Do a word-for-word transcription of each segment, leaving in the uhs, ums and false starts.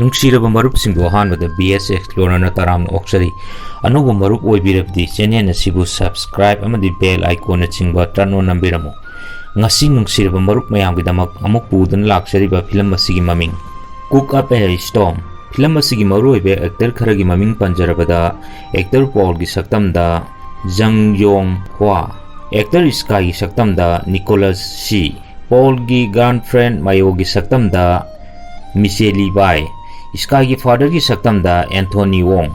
ꯅꯨꯡꯁꯤꯔꯕ ꯃꯔꯨꯞꯁꯤꯡꯕꯨ ꯑꯍꯥꯟꯕꯗ ꯕꯤ ꯑꯦꯁ ꯑꯦꯛꯁꯄ꯭ꯂꯣꯔꯔꯅ ꯇꯔꯥꯝꯅ ꯑꯣꯛꯆꯔꯤ꯫ ꯑꯅꯧꯕ ꯃꯔꯨꯞ ꯑꯣꯏꯕꯤꯔꯕꯗꯤ ꯆꯦꯅꯦꯜ ꯑꯁꯤꯕꯨ subscribe ꯑꯃꯗꯤ bell iconꯅꯆꯤꯡꯕ turn on ꯅꯝꯕꯤꯔꯝꯃꯨ꯫ ꯉꯁꯤ ꯅꯨꯡꯁꯤꯔꯕ ꯃꯔꯨꯞ ꯃꯌꯥꯝꯒꯤꯗꯃꯛ ꯑꯃꯨꯛ ꯄꯨꯗꯨꯅ ꯂꯥꯛꯆꯔꯤꯕ ꯐꯤꯂꯝ ꯑꯁꯤꯒꯤ ꯃꯃꯤꯡ Cook Up a Storm꯫ Film ꯑꯁꯤꯒꯤ ꯃꯔꯨꯑꯣꯏꯕ actor ꯈꯔꯒꯤ ꯃꯃꯤꯡ ꯄꯟꯖꯔꯕꯗ, actor Paulꯒꯤ ꯁꯛꯇꯝꯗ ꯖꯪ ꯌꯣꯡ ꯍ꯭ꯋꯥ, actor Skyꯒꯤ ꯁꯛꯇꯝꯗ ꯅꯤꯀꯣꯂꯁ ꯁꯤ, Paulꯒꯤ girlfriend Mayoꯒꯤ ꯁꯛꯇꯝꯗ ꯃꯤꯆꯦꯂꯤ ꯕꯥꯏ, Skyꯒꯤ fatherꯒꯤ ꯁꯛꯇꯝꯗ ꯑꯦꯟꯊꯣꯅꯤ ꯋꯣꯡ꯫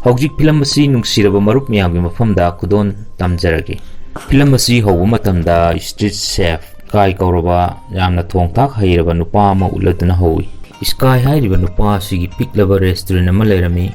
ꯍꯧꯖꯤꯛ ꯐꯤꯂꯝ ꯑꯁꯤ ꯅꯨꯡꯁꯤꯔꯕ ꯃꯔꯨꯞ ꯃꯌꯥꯝꯒꯤ ꯃꯐꯝꯗ ꯈꯨꯗꯣꯜ ꯇꯝꯖꯔꯒꯦ꯫ ꯐꯤꯂꯝ ꯑꯁꯤ ꯍꯧꯕ ꯃꯇꯝꯗ street chef Sky ꯀꯧꯔꯕ ꯌꯥꯝꯅ ꯊꯣꯡ ꯊꯥꯛ ꯍꯩꯔꯕ ꯅꯨꯄꯥ ꯑꯃ ꯎꯠꯂꯗꯨꯅ ꯍꯧꯏ꯫ Sky ꯍꯥꯏꯔꯤꯕ ꯅꯨꯄꯥ ꯑꯁꯤꯒꯤ ꯄꯤꯛꯂꯕ restaurant ꯑꯃ ꯂꯩꯔꯝꯃꯤ꯫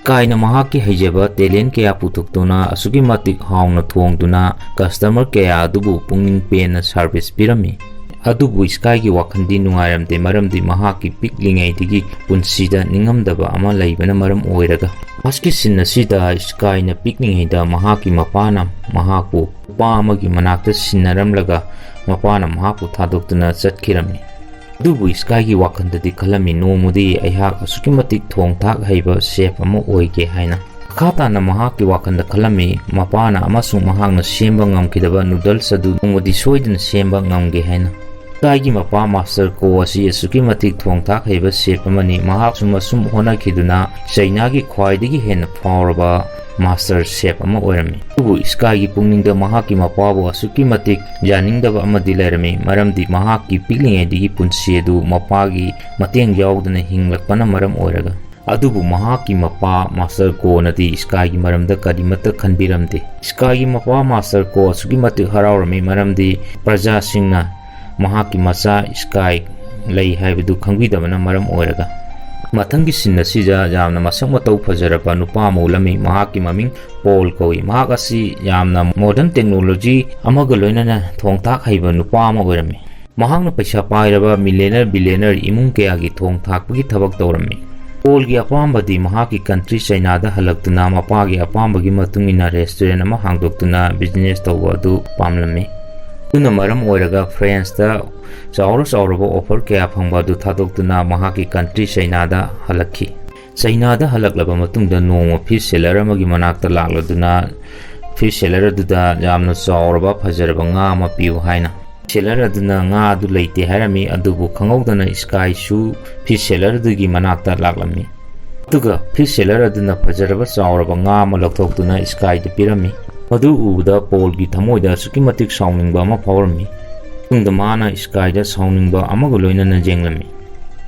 Skyꯅ ꯃꯍꯥꯛꯀꯤ ꯍꯩꯖꯕ talent ꯀꯌꯥ ꯄꯨꯊꯣꯛꯇꯨꯅ ꯑꯁꯨꯛꯀꯤ ꯃꯇꯤꯛ ꯍꯥꯎꯅ ꯊꯣꯡꯗꯨꯅ customer ꯀꯌꯥ ꯑꯗꯨꯕꯨ ꯄꯨꯛꯅꯤꯡ ꯄꯦꯟꯅ service ꯄꯤꯔꯝꯃꯤ꯫ ꯑꯗꯨꯕꯨ Skyꯒꯤ ꯋꯥꯈꯜꯗꯤ ꯅꯨꯡꯉꯥꯏꯔꯝꯗꯦ, ꯃꯔꯝꯗꯤ ꯃꯍꯥꯛꯀꯤ ꯄꯤꯛꯂꯤꯉꯩꯗꯒꯤ ꯄꯨꯟꯁꯤꯗ ꯅꯤꯡꯉꯝꯗꯕ ꯑꯃ ꯂꯩꯕꯅ ꯃꯔꯝ ꯑꯣꯏꯔꯒ꯫ Firstꯀꯤ scene ꯑꯁꯤꯗ Skyꯅ ꯄꯤꯛꯂꯤꯉꯩꯗ ꯃꯍꯥꯛꯀꯤ ꯃꯄꯥꯅ ꯃꯍꯥꯛꯄꯨ ꯅꯨꯄꯥ ꯑꯃꯒꯤ ꯃꯅꯥꯛꯇ ꯁꯤꯟꯅꯔꯝꯂꯒ ꯃꯄꯥꯅ ꯃꯍꯥꯛꯄꯨ ꯊꯥꯗꯣꯛꯇꯨꯅ ꯆꯠꯈꯤꯔꯝꯃꯤ꯫ ꯑꯗꯨꯕꯨ Skyꯒꯤ ꯋꯥꯈꯜꯗꯗꯤ ꯈꯜꯂꯝꯃꯤ, "ꯅꯣꯡꯃꯗꯤ ꯑꯩꯍꯥꯛ ꯑꯁꯨꯛꯀꯤ ꯃꯇꯤꯛ ꯊꯣꯡ ꯊꯥꯛ ꯍꯩꯕ chef ꯑꯃ ꯑꯣꯏꯒꯦ" ꯍꯥꯏꯅ꯫ ꯃꯈꯥ ꯇꯥꯅ ꯃꯍꯥꯛꯀꯤ ꯋꯥꯈꯜꯗ ꯈꯜꯂꯝꯃꯤ, ꯃꯄꯥꯅ ꯑꯃꯁꯨꯡ ꯃꯍꯥꯛꯅ ꯁꯦꯝꯕ ꯉꯝꯈꯤꯗꯕ noodles ꯑꯗꯨ ꯅꯣꯡꯃꯗꯤ ꯁꯣꯏꯗꯅ ꯁꯦꯝꯕ ꯉꯝꯒꯦ ꯍꯥꯏꯅ꯫ Skyꯒꯤ ꯃꯄꯥ Master Ko ꯑꯁꯤ ꯑꯁꯨꯛꯀꯤ ꯃꯇꯤꯛ ꯊꯣꯡ ꯊꯥꯛ ꯍꯩꯕ chef ꯑꯃꯅꯤ꯫ ꯃꯍꯥꯛꯁꯨ ꯃꯁꯨꯝ ꯍꯣꯠꯅꯈꯤꯗꯨꯅ Chinaꯒꯤ ꯈ꯭ꯋꯥꯏꯗꯒꯤ ꯍꯦꯟꯅ ꯐꯥꯎꯔꯕ master chef ꯑꯃ ꯑꯣꯏꯔꯝꯃꯤ꯫ ꯑꯗꯨꯕꯨ Skyꯒꯤ ꯄꯨꯛꯅꯤꯡꯗ ꯃꯍꯥꯛꯀꯤ ꯃꯄꯥꯕꯨ ꯑꯁꯨꯛꯀꯤ ꯃꯇꯤꯛ ꯌꯥꯅꯤꯡꯗꯕ ꯑꯃꯗꯤ ꯂꯩꯔꯝꯃꯤ, ꯃꯔꯝꯗꯤ ꯃꯍꯥꯛꯀꯤ ꯄꯤꯛꯂꯤꯉꯩꯗꯒꯤ ꯄꯨꯟꯁꯤ ꯑꯗꯨ ꯃꯄꯥꯒꯤ ꯃꯇꯦꯡ ꯌꯥꯎꯗꯅ ꯍꯤꯡꯂꯛꯄꯅ ꯃꯔꯝ ꯑꯣꯏꯔꯒ꯫ ꯑꯗꯨꯕꯨ ꯃꯍꯥꯛꯀꯤ ꯃꯄꯥ Master Koꯅꯗꯤ Skyꯒꯤ ꯃꯔꯝꯗ ꯀꯔꯤꯃꯠꯇ ꯈꯟꯕꯤꯔꯝꯗꯦ꯫ Skyꯒꯤ ꯃꯄꯥ Master Ko ꯑꯁꯨꯛꯀꯤ ꯃꯇꯤꯛ ꯍꯔꯥꯎꯔꯝꯃꯤ, ꯃꯔꯝꯗꯤ ꯄ꯭ꯔꯖꯥꯁꯤꯡꯅ ꯃꯍꯥꯛꯀꯤ ꯃꯆꯥ Sky ꯂꯩ ꯍꯥꯏꯕꯗꯨ ꯈꯪꯕꯤꯗꯕꯅ ꯃꯔꯝ ꯑꯣꯏꯔꯒ꯫ ꯃꯊꯪꯒꯤ scene ꯑꯁꯤꯗ ꯌꯥꯝꯅ ꯃꯁꯛ ꯃꯇꯧ ꯐꯖꯔꯕ ꯅꯨꯄꯥ ꯑꯃ ꯎꯠꯂꯝꯃꯤ꯫ ꯃꯍꯥꯛꯀꯤ ꯃꯃꯤꯡ Paul ꯀꯧꯏ꯫ ꯃꯍꯥꯛ ꯑꯁꯤ ꯌꯥꯝꯅ modern technology ꯑꯃꯒ ꯂꯣꯏꯅꯅ ꯊꯣꯡ ꯊꯥꯛ ꯍꯩꯕ ꯅꯨꯄꯥ ꯑꯃ ꯑꯣꯏꯔꯝꯃꯤ꯫ ꯃꯍꯥꯛꯅ ꯄꯩꯁꯥ ꯄꯥꯏꯔꯕ millionaire billionaire ꯏꯃꯨꯡ ꯀꯌꯥꯒꯤ ꯊꯣꯡ ꯊꯥꯛꯄꯒꯤ ꯊꯕꯛ ꯇꯧꯔꯝꯃꯤ꯫ Paulꯒꯤ ꯑꯄꯥꯝꯕꯗꯤ ꯃꯍꯥꯛꯀꯤ country Chinaꯗ ꯍꯜꯂꯛꯇꯨꯅ ꯃꯄꯥꯒꯤ ꯑꯄꯥꯝꯕꯒꯤ ꯃꯇꯨꯡ ꯏꯟꯅ restaurant ꯑꯃ ꯍꯥꯡꯗꯣꯛꯇꯨꯅ business ꯇꯧꯕ ꯑꯗꯨ ꯄꯥꯝꯂꯝꯃꯤ꯫ ꯑꯗꯨꯅ ꯃꯔꯝ ꯑꯣꯏꯔꯒ ꯐ꯭ꯔꯦꯟꯁꯇ ꯆꯥꯎꯔ ꯆꯥꯎꯔꯕ ꯑꯣꯐꯔ ꯀꯌꯥ ꯐꯪꯕ ꯑꯗꯨ ꯊꯥꯗꯣꯛꯇꯨꯅ ꯃꯍꯥꯛꯀꯤ ꯀꯟꯇ꯭ꯔꯤ ꯆꯩꯅꯥꯗ ꯍꯜꯂꯛꯈꯤ꯫ ꯆꯩꯅꯥꯗ ꯍꯜꯂꯛꯂꯕ ꯃꯇꯨꯡꯗ ꯅꯣꯡꯃ ꯐꯤꯁ ꯁꯦꯂꯔ ꯑꯃꯒꯤ ꯃꯅꯥꯛꯇ ꯂꯥꯛꯂꯗꯨꯅ ꯐꯤꯁ ꯁꯦꯂꯔ ꯑꯗꯨꯗ ꯌꯥꯝꯅ ꯆꯥꯎꯔꯕ ꯐꯖꯔꯕ ꯉꯥ ꯑꯃ ꯄꯤꯌꯨ ꯍꯥꯏꯅ꯫ ꯁꯦꯂꯔ ꯑꯗꯨꯅ ꯉꯥ ꯑꯗꯨ ꯂꯩꯇꯦ ꯍꯥꯏꯔꯝꯃꯤ, ꯑꯗꯨꯕꯨ ꯈꯪꯍꯧꯗꯅ ꯁ꯭ꯀꯥꯏꯁꯨ ꯐꯤꯁ ꯁꯦꯂꯔ ꯑꯗꯨꯒꯤ ꯃꯅꯥꯛꯇ ꯂꯥꯛꯂꯝꯃꯤ꯫ ꯑꯗꯨꯒ ꯐꯤꯁ ꯁꯦꯂꯔ ꯑꯗꯨꯅ ꯐꯖꯔꯕ ꯆꯥꯎꯔꯕ ꯉꯥ ꯑꯃ ꯂꯧꯊꯣꯛꯇꯨꯅ ꯁ꯭ꯀꯥꯏꯗ ꯄꯤꯔꯝꯃꯤ꯫ ꯃꯗꯨ ꯎꯕꯗ ꯄꯣꯜꯒꯤ ꯊꯃꯣꯏꯗ ꯑꯁꯨꯛꯀꯤ ꯃꯇꯤꯛ ꯁꯥꯎꯅꯤꯡꯕ ꯑꯃ ꯐꯥꯎꯔꯝꯃꯤ꯫ ꯃꯇꯨꯡꯗ ꯃꯥꯅ ꯁ꯭ꯀꯥꯏꯗ ꯁꯥꯎꯅꯤꯡꯕ ꯑꯃꯒ ꯂꯣꯏꯅꯅ ꯌꯦꯡꯂꯝꯃꯤ꯫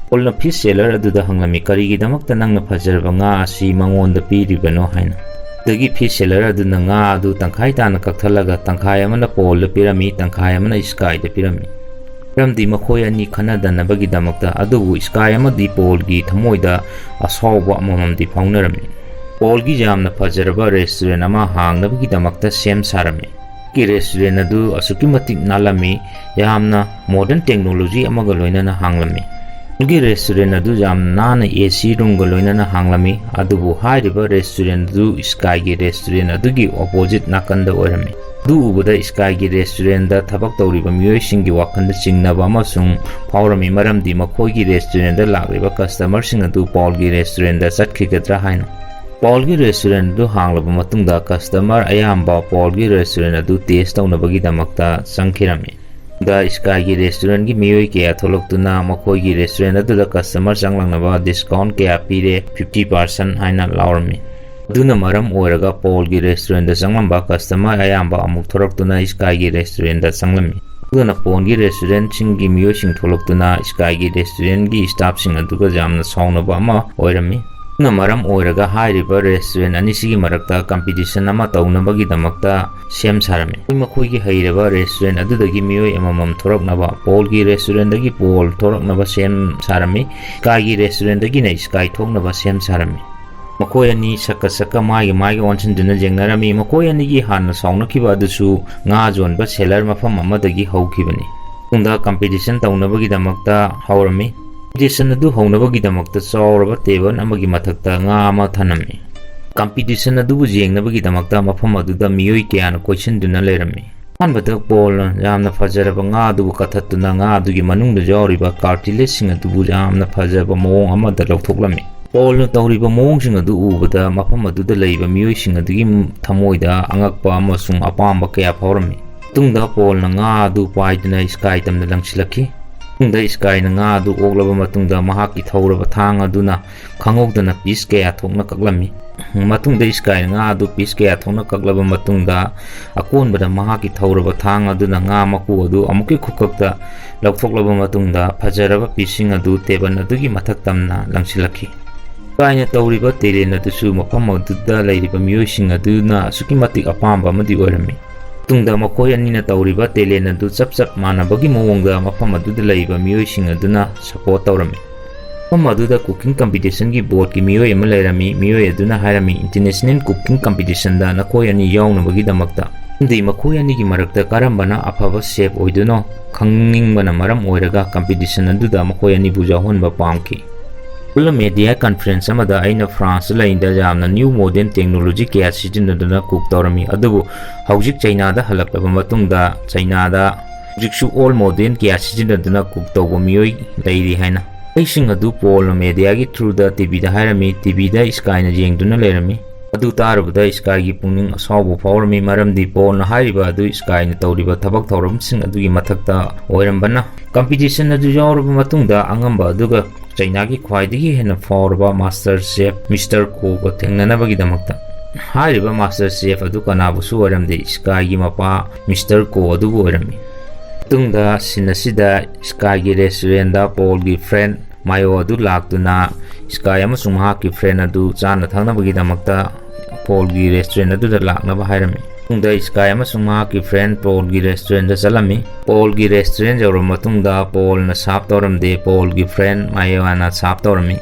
ꯄꯣꯜꯅ ꯐꯤꯁ ꯁꯦꯂꯔ ꯑꯗꯨꯗ ꯍꯪꯂꯝꯃꯤ, "ꯀꯔꯤꯒꯤꯗꯃꯛꯇ ꯅꯪꯅ ꯐꯖꯔꯕ ꯉꯥ ꯑꯁꯤ ꯃꯉꯣꯟꯗ ꯄꯤꯔꯤꯕꯅꯣ?" ꯍꯥꯏꯅ꯫ ꯑꯗꯒꯤ ꯐꯤꯁ ꯁꯦꯂꯔ ꯑꯗꯨꯅ ꯉꯥ ꯑꯗꯨ ꯇꯪꯈꯥꯏ ꯇꯥꯅ ꯀꯛꯊꯠꯂꯒ ꯇꯪꯈꯥꯏ ꯑꯃꯅ ꯄꯣꯜꯗ ꯄꯤꯔꯝꯃꯤ, ꯇꯪꯈꯥꯏ ꯑꯃꯅ ꯁ꯭ꯀꯥꯏꯗ ꯄꯤꯔꯝꯃꯤ꯫ ꯃꯔꯝꯗꯤ ꯃꯈꯣꯏ ꯑꯅꯤ ꯈꯟꯅꯗꯅꯕꯒꯤꯗꯃꯛꯇ, ꯑꯗꯨꯕꯨ ꯁ꯭ꯀꯥꯏ ꯑꯃꯗꯤ ꯄꯣꯜꯒꯤ ꯊꯃꯣꯏꯗ ꯑꯁꯥꯎꯕ ꯑꯃꯃꯝꯗꯤ ꯐꯥꯎꯅꯔꯝꯃꯤ꯫ ꯄꯣꯜꯒꯤ ꯌꯥꯝꯅ ꯐꯖꯔꯕ ꯔꯦꯁꯇꯨꯔꯦꯟ ꯑꯃ ꯍꯥꯡꯅꯕꯒꯤꯗꯃꯛꯇ ꯁꯦꯝ ꯁꯥꯔꯝꯃꯤ꯫ ꯒꯤ ꯔꯦꯁꯇꯨꯔꯦꯟ ꯑꯗꯨ ꯑꯁꯨꯛꯀꯤ ꯃꯇꯤꯛ ꯅꯥꯜꯂꯝꯃꯤ, ꯌꯥꯝꯅ ꯃꯣꯗꯔꯟ ꯇꯦꯛꯅꯣꯂꯣꯖꯤ ꯑꯃꯒ ꯂꯣꯏꯅꯅ ꯍꯥꯡꯂꯝꯃꯤ꯫ ꯒꯤ ꯔꯦꯁꯇꯨꯔꯦꯟ ꯑꯗꯨ ꯌꯥꯝꯅ ꯅꯥꯟꯅ ꯑꯦ ꯁꯤ ꯔꯨꯝꯒ ꯂꯣꯏꯅꯅ ꯍꯥꯡꯂꯝꯃꯤ, ꯑꯗꯨꯕꯨ ꯍꯥꯏꯔꯤꯕ ꯔꯦꯁꯇꯨꯔꯦꯟ ꯑꯗꯨ ꯁ꯭ꯀꯥꯏꯒꯤ ꯔꯦꯁꯇꯨꯔꯦꯟ ꯑꯗꯨꯒꯤ ꯑꯣꯄꯣꯖꯤꯠ ꯅꯥꯀꯟꯗ ꯑꯣꯏꯔꯝꯃꯤ꯫ ꯑꯗꯨ ꯎꯕꯗ ꯁ꯭ꯀꯥꯏꯒꯤ ꯔꯦꯁꯇꯨꯔꯦꯟꯗ ꯊꯕꯛ ꯇꯧꯔꯤꯕ ꯃꯤꯑꯣꯏꯁꯤꯡꯒꯤ ꯋꯥꯈꯜꯗ ꯆꯤꯡꯅꯕ ꯑꯃꯁꯨꯡ ꯐꯥꯎꯔꯝꯃꯤ, ꯃꯔꯝꯗꯤ ꯃꯈꯣꯏꯒꯤ ꯔꯦꯁꯇꯨꯔꯦꯟꯗ ꯂꯥꯛꯂꯤꯕ ꯀꯁꯇꯃꯔꯁꯤꯡ ꯑꯗꯨ ꯄꯣꯜꯒꯤ ꯔꯦꯁꯇꯨꯔꯦꯟꯗ ꯆꯠꯈꯤꯒꯗ꯭ꯔꯥ ꯍꯥꯏꯅ꯫ ꯄꯣꯜꯒꯤ ꯔꯦꯁꯇꯨꯔꯦꯟ ꯑꯗꯨ ꯍꯥꯡꯂꯕ ꯃꯇꯨꯡꯗ ꯀꯁꯇꯃꯔ ꯑꯌꯥꯝꯕ ꯄꯣꯜꯒꯤ ꯔꯦꯁꯇꯨꯔꯦꯟ ꯑꯗꯨ ꯇꯦꯁ ꯇꯧꯅꯕꯒꯤꯗꯃꯛꯇ ꯆꯪꯈꯤꯔꯝꯃꯤ꯫ ꯗ ꯁ꯭ꯀꯥꯏꯒꯤ ꯔꯦꯁꯇꯨꯔꯦꯟꯒꯤ ꯃꯤꯑꯣꯏ ꯀꯌꯥ ꯊꯣꯛꯂꯛꯇꯨꯅ ꯃꯈꯣꯏꯒꯤ ꯔꯦꯁꯇꯨꯔꯦꯟ ꯑꯗꯨꯗ ꯀꯁꯇꯃꯔ ꯆꯪꯂꯛꯅꯕ ꯗꯤꯁꯀꯥꯎꯟ ꯀꯌꯥ ꯄꯤꯔꯦ, ꯐꯤꯐꯇꯤ ꯄꯥꯔꯁꯦꯟ ꯍꯥꯏꯅ ꯂꯥꯎꯔꯝꯃꯤ꯫ ꯑꯗꯨꯅ ꯃꯔꯝ ꯑꯣꯏꯔꯒ ꯄꯣꯜꯒꯤ ꯔꯦꯁꯇꯨꯔꯦꯟꯗ ꯆꯪꯂꯝꯕ ꯀꯁꯇꯃꯔ ꯑꯌꯥꯝꯕ ꯑꯃꯨꯛ ꯊꯣꯔꯛꯇꯨꯅ ꯁ꯭ꯀꯥꯏꯒꯤ ꯔꯦꯁꯇꯨꯔꯦꯟꯗ ꯆꯪꯂꯝꯃꯤ꯫ ꯑꯗꯨꯅ ꯄꯣꯜꯒꯤ ꯔꯦꯁꯇꯨꯔꯦꯟꯁꯤꯡꯒꯤ ꯃꯤꯑꯣꯏꯁꯤꯡ ꯊꯣꯛꯂꯛꯇꯨꯅ ꯁ꯭ꯀꯥꯏꯒꯤ ꯔꯦꯁꯇꯨꯔꯦꯟꯒꯤ ꯁ꯭ꯇꯥꯐꯁꯤꯡ ꯑꯗꯨꯒ ꯌꯥꯝꯅ ꯁꯥꯎꯅꯕ ꯑꯃ ꯑꯣꯏꯔꯝꯃꯤ꯫ ꯑꯗꯨꯅ ꯃꯔꯝ ꯑꯣꯏꯔꯒ ꯍꯥꯏꯔꯤꯕ ꯔꯦꯁꯇꯨꯔꯦꯟ ꯑꯅꯤꯁꯤꯒꯤ ꯃꯔꯛꯇ ꯀꯝꯄꯤꯇꯤꯁꯟ ꯑꯃ ꯇꯧꯅꯕꯒꯤꯗꯃꯛꯇ ꯁꯦꯝ ꯁꯥꯔꯝꯃꯤ꯫ ꯃꯈꯣꯏꯒꯤ ꯍꯩꯔꯕ ꯔꯦꯁꯇꯨꯔꯦꯟ ꯑꯗꯨꯗꯒꯤ ꯃꯤꯑꯣꯏ ꯑꯃꯃꯝ ꯊꯣꯔꯛꯅꯕ, ꯄꯣꯜꯒꯤ ꯔꯦꯁꯇꯨꯔꯦꯟꯗꯒꯤ ꯄꯣꯜ ꯊꯣꯔꯛꯅꯕ ꯁꯦꯝ ꯁꯥꯔꯝꯃꯤ꯫ ꯁ꯭ꯀꯥꯏꯒꯤ ꯔꯦꯁꯇꯨꯔꯦꯟꯗꯒꯤꯅ ꯁ꯭ꯀꯥꯏ ꯊꯣꯛꯅꯕ ꯁꯦꯝ ꯁꯥꯔꯝꯃꯤ꯫ ꯃꯈꯣꯏ ꯑꯅꯤ ꯁꯛꯀ ꯁꯛꯀ ꯃꯥꯏꯒ ꯃꯥꯏꯒ ꯑꯣꯟꯁꯤꯟꯗꯨꯅ ꯌꯦꯡꯅꯔꯝꯃꯤ꯫ ꯃꯈꯣꯏ ꯑꯅꯤꯒꯤ ꯍꯥꯟꯅ ꯁꯥꯎꯅꯈꯤꯕ ꯑꯗꯨꯁꯨ ꯉꯥ ꯌꯣꯟꯕ ꯁꯦꯂꯔ ꯃꯐꯝ ꯑꯃꯗꯒꯤ ꯍꯧꯈꯤꯕꯅꯤ꯫ ꯃꯇꯨꯡꯗ ꯀꯝꯄꯤꯇꯤꯁꯟ ꯇꯧꯅꯕꯒꯤꯗꯃꯛꯇ ꯍꯧꯔꯝꯃꯤ꯫ ꯀꯝꯄꯤꯇꯤꯁꯟ ꯑꯗꯨ ꯍꯧꯅꯕꯒꯤꯗꯃꯛꯇ ꯆꯥꯎꯔꯕ ꯇꯦꯕꯜ ꯑꯃꯒꯤ ꯃꯊꯛꯇ ꯉꯥ ꯑꯃ ꯊꯅꯝꯃꯤ꯫ ꯀꯝꯄꯤꯇꯤꯁꯟ ꯑꯗꯨꯕꯨ ꯌꯦꯡꯅꯕꯒꯤꯗꯃꯛꯇ ꯃꯐꯝ ꯑꯗꯨꯗ ꯃꯤꯑꯣꯏ ꯀꯌꯥꯅ ꯀꯣꯏꯁꯤꯟꯗꯨꯅ ꯂꯩꯔꯝꯃꯤ꯫ ꯑꯍꯥꯟꯕꯗ ꯄꯣꯜꯅ ꯌꯥꯝꯅ ꯐꯖꯔꯕ ꯉꯥ ꯑꯗꯨꯕꯨ ꯀꯛꯊꯠꯇꯨꯅ ꯉꯥ ꯑꯗꯨꯒꯤ ꯃꯅꯨꯡꯗ ꯌꯥꯎꯔꯤꯕ cartilageꯁꯤꯡ ꯑꯗꯨꯕꯨ ꯌꯥꯝꯅ ꯐꯖꯕ ꯃꯑꯣꯡ ꯑꯃꯗ ꯂꯧꯊꯣꯛꯂꯝꯃꯤ꯫ ꯄꯣꯜꯅ ꯇꯧꯔꯤꯕ ꯃꯑꯣꯡꯁꯤꯡ ꯑꯗꯨ ꯎꯕꯗ ꯃꯐꯝ ꯑꯗꯨꯗ ꯂꯩꯕ ꯃꯤꯑꯣꯏꯁꯤꯡ ꯑꯗꯨꯒꯤ ꯊꯃꯣꯏꯗ ꯑꯉꯛꯄ ꯑꯃꯁꯨꯡ ꯑꯄꯥꯝꯕ ꯀꯌꯥ ꯐꯥꯎꯔꯝꯃꯤ꯫ ꯃꯇꯨꯡꯗ ꯄꯣꯜꯅ ꯉꯥ ꯑꯗꯨ ꯄꯥꯏꯗꯨꯅ Sky ꯇꯝꯅ ꯂꯪꯁꯤꯜꯂꯛꯈꯤ꯫ ꯃꯇꯨꯡꯗ Skyꯅ ꯉꯥ ꯑꯗꯨ ꯑꯣꯛꯂꯕ ꯃꯇꯨꯡꯗ ꯃꯍꯥꯛꯀꯤ ꯊꯧꯔꯕ ꯊꯥꯡ ꯑꯗꯨꯅ ꯈꯪꯍꯧꯗꯅ piece ꯀꯌꯥ ꯊꯣꯛꯅ ꯀꯛꯂꯝꯃꯤ꯫ ꯃꯇꯨꯡꯗ Skyꯅ ꯉꯥ ꯑꯗꯨ piece ꯀꯌꯥ ꯊꯣꯛꯅ ꯀꯛꯂꯕ ꯃꯇꯨꯡꯗ ꯑꯀꯣꯟꯕꯗ ꯃꯍꯥꯛꯀꯤ ꯊꯧꯔꯕ ꯊꯥꯡ ꯑꯗꯨꯅ ꯉꯥ ꯃꯀꯨ ꯑꯗꯨ ꯑꯃꯨꯛꯀꯤ ꯈꯨꯀꯛꯇ ꯂꯧꯊꯣꯛꯂꯕ ꯃꯇꯨꯡꯗ ꯐꯖꯔꯕ pieceꯁꯤꯡ ꯑꯗꯨ table ꯑꯗꯨꯒꯤ ꯃꯊꯛ ꯇꯝꯅ ꯂꯪꯁꯤꯜꯂꯛꯈꯤ꯫ Skyꯅ ꯇꯧꯔꯤꯕ talent ꯑꯗꯨꯁꯨ ꯃꯐꯝ ꯑꯗꯨꯗ ꯂꯩꯔꯤꯕ ꯃꯤꯑꯣꯏꯁꯤꯡ ꯑꯗꯨꯅ ꯑꯁꯨꯛꯀꯤ ꯃꯇꯤꯛ ꯑꯄꯥꯝꯕ ꯑꯃꯗꯤ ꯑꯣꯏꯔꯝꯃꯤ꯫ ꯃꯇꯨꯡꯗ ꯃꯈꯣꯏ ꯑꯅꯤꯅ ꯇꯧꯔꯤꯕ talent ꯑꯗꯨ ꯆꯞ ꯆꯞ ꯃꯥꯟꯅꯕꯒꯤ ꯃꯑꯣꯡꯗ ꯃꯐꯝ ꯑꯗꯨꯗ ꯂꯩꯔꯤꯕ ꯃꯤꯑꯣꯏꯁꯤꯡ ꯑꯗꯨꯅ support ꯇꯧꯔꯝꯃꯤ꯫ ꯃꯐꯝ ꯑꯗꯨꯗ cooking competitionꯒꯤ boardꯀꯤ ꯃꯤꯑꯣꯏ ꯑꯃ ꯂꯩꯔꯝꯃꯤ꯫ ꯃꯤꯑꯣꯏ ꯑꯗꯨꯅ ꯍꯥꯏꯔꯝꯃꯤ, "International cooking competitionꯗ ꯅꯈꯣꯏ ꯑꯅꯤ ꯌꯥꯎꯅꯕꯒꯤꯗꯃꯛꯇ, ꯑꯃꯗꯤ ꯃꯈꯣꯏ ꯑꯅꯤꯒꯤ ꯃꯔꯛꯇ ꯀꯔꯝꯕꯅ ꯑꯐꯕ chef ꯑꯣꯏꯗꯣꯏꯅꯣ ꯈꯪꯅꯤꯡꯕꯅ ꯃꯔꯝ ꯑꯣꯏꯔꯒ competition ꯑꯗꯨꯗ ꯃꯈꯣꯏ ꯑꯅꯤꯕꯨ ꯌꯥꯎꯍꯟꯕ ꯄꯥꯝꯈꯤ꯫" ꯄꯨꯜꯂꯞ media conference ꯑꯃꯗ ꯑꯩꯅ Franceꯇ ꯂꯩꯔꯤꯉꯩꯗ ꯌꯥꯝꯅ new modern technology ꯀꯌꯥ ꯁꯤꯖꯤꯟꯅꯗꯨꯅ cook ꯇꯧꯔꯝꯃꯤ, ꯑꯗꯨꯕꯨ ꯍꯧꯖꯤꯛ ꯆꯩꯅꯥꯗ ꯍꯜꯂꯛꯂꯕ ꯃꯇꯨꯡꯗ ꯆꯩꯅꯥꯗ ꯍꯧꯖꯤꯛꯁꯨ old modern ꯀꯌꯥ ꯁꯤꯖꯤꯟꯅꯗꯨꯅ cook ꯇꯧꯕ ꯃꯤꯑꯣꯏ ꯂꯩꯔꯤ ꯍꯥꯏꯅ꯫ ꯋꯥꯍꯩꯁꯤꯡ ꯑꯗꯨ ꯄꯣꯜꯅ mediaꯒꯤ throughꯗ TVꯗ ꯍꯥꯏꯔꯝꯃꯤ꯫ TVꯗ Skyꯅ ꯌꯦꯡꯗꯨꯅ ꯂꯩꯔꯝꯃꯤ꯫ ꯑꯗꯨ ꯇꯥꯔꯨꯕꯗ Skyꯒꯤ ꯄꯨꯛꯅꯤꯡ ꯑꯁꯥꯎꯕ ꯐꯥꯎꯔꯝꯃꯤ, ꯃꯔꯝꯗꯤ ꯄꯣꯜꯅ ꯍꯥꯏꯔꯤꯕ ꯑꯗꯨ Skyꯅ ꯇꯧꯔꯤꯕ ꯊꯕꯛ ꯊꯧꯔꯝꯁꯤꯡ ꯑꯗꯨꯒꯤ ꯃꯊꯛꯇ ꯑꯣꯏꯔꯝꯕꯅ꯫ Competition ꯑꯗꯨ ꯌꯥꯎꯔꯕ ꯃꯇꯨꯡꯗ ꯑꯉꯝꯕ ꯑꯗꯨꯒ ꯆꯩꯅꯥꯒꯤ ꯈ꯭ꯋꯥꯏꯗꯒꯤ ꯍꯦꯟꯅ ꯐꯥꯎꯔꯕ master chef Mister Koꯒ ꯊꯦꯡꯅꯅꯕꯒꯤꯗꯃꯛꯇ꯫ ꯍꯥꯏꯔꯤꯕ master chef ꯑꯗꯨ ꯀꯅꯥꯕꯨꯁꯨ ꯑꯣꯏꯔꯝꯗꯦ, Skyꯒꯤ ꯃꯄꯥ Mister Ko ꯑꯗꯨꯕꯨ ꯑꯣꯏꯔꯝꯃꯤ꯫ ꯃꯇꯨꯡꯗ scene ꯑꯁꯤꯗ Skyꯒꯤ restaurantꯗ ꯄꯣꯜꯒꯤ friend ꯃꯥꯌꯣ ꯑꯗꯨ ꯂꯥꯛꯇꯨꯅ Sky ꯑꯃꯁꯨꯡ ꯃꯍꯥꯛꯀꯤ friend ꯑꯗꯨ ꯆꯥꯅ ꯊꯛꯅꯕꯒꯤꯗꯃꯛꯇ ꯄꯣꯜꯒꯤ restaurant ꯑꯗꯨꯗ ꯂꯥꯛꯅꯕ ꯍꯥꯏꯔꯝꯃꯤ꯫ ꯃꯇꯨꯡꯗ Sky ꯑꯃꯁꯨꯡ ꯃꯍꯥꯛꯀꯤ friend ꯄꯣꯜꯒꯤ restaurantꯗ ꯆꯠꯂꯝꯃꯤ꯫ ꯄꯣꯜꯒꯤ restaurant ꯌꯧꯔꯕ ꯃꯇꯨꯡꯗ ꯄꯣꯜꯅ serve ꯇꯧꯔꯝꯗꯦ, ꯄꯣꯜꯒꯤ friend ꯃꯥꯌꯣꯅ serve ꯇꯧꯔꯝꯃꯤ꯫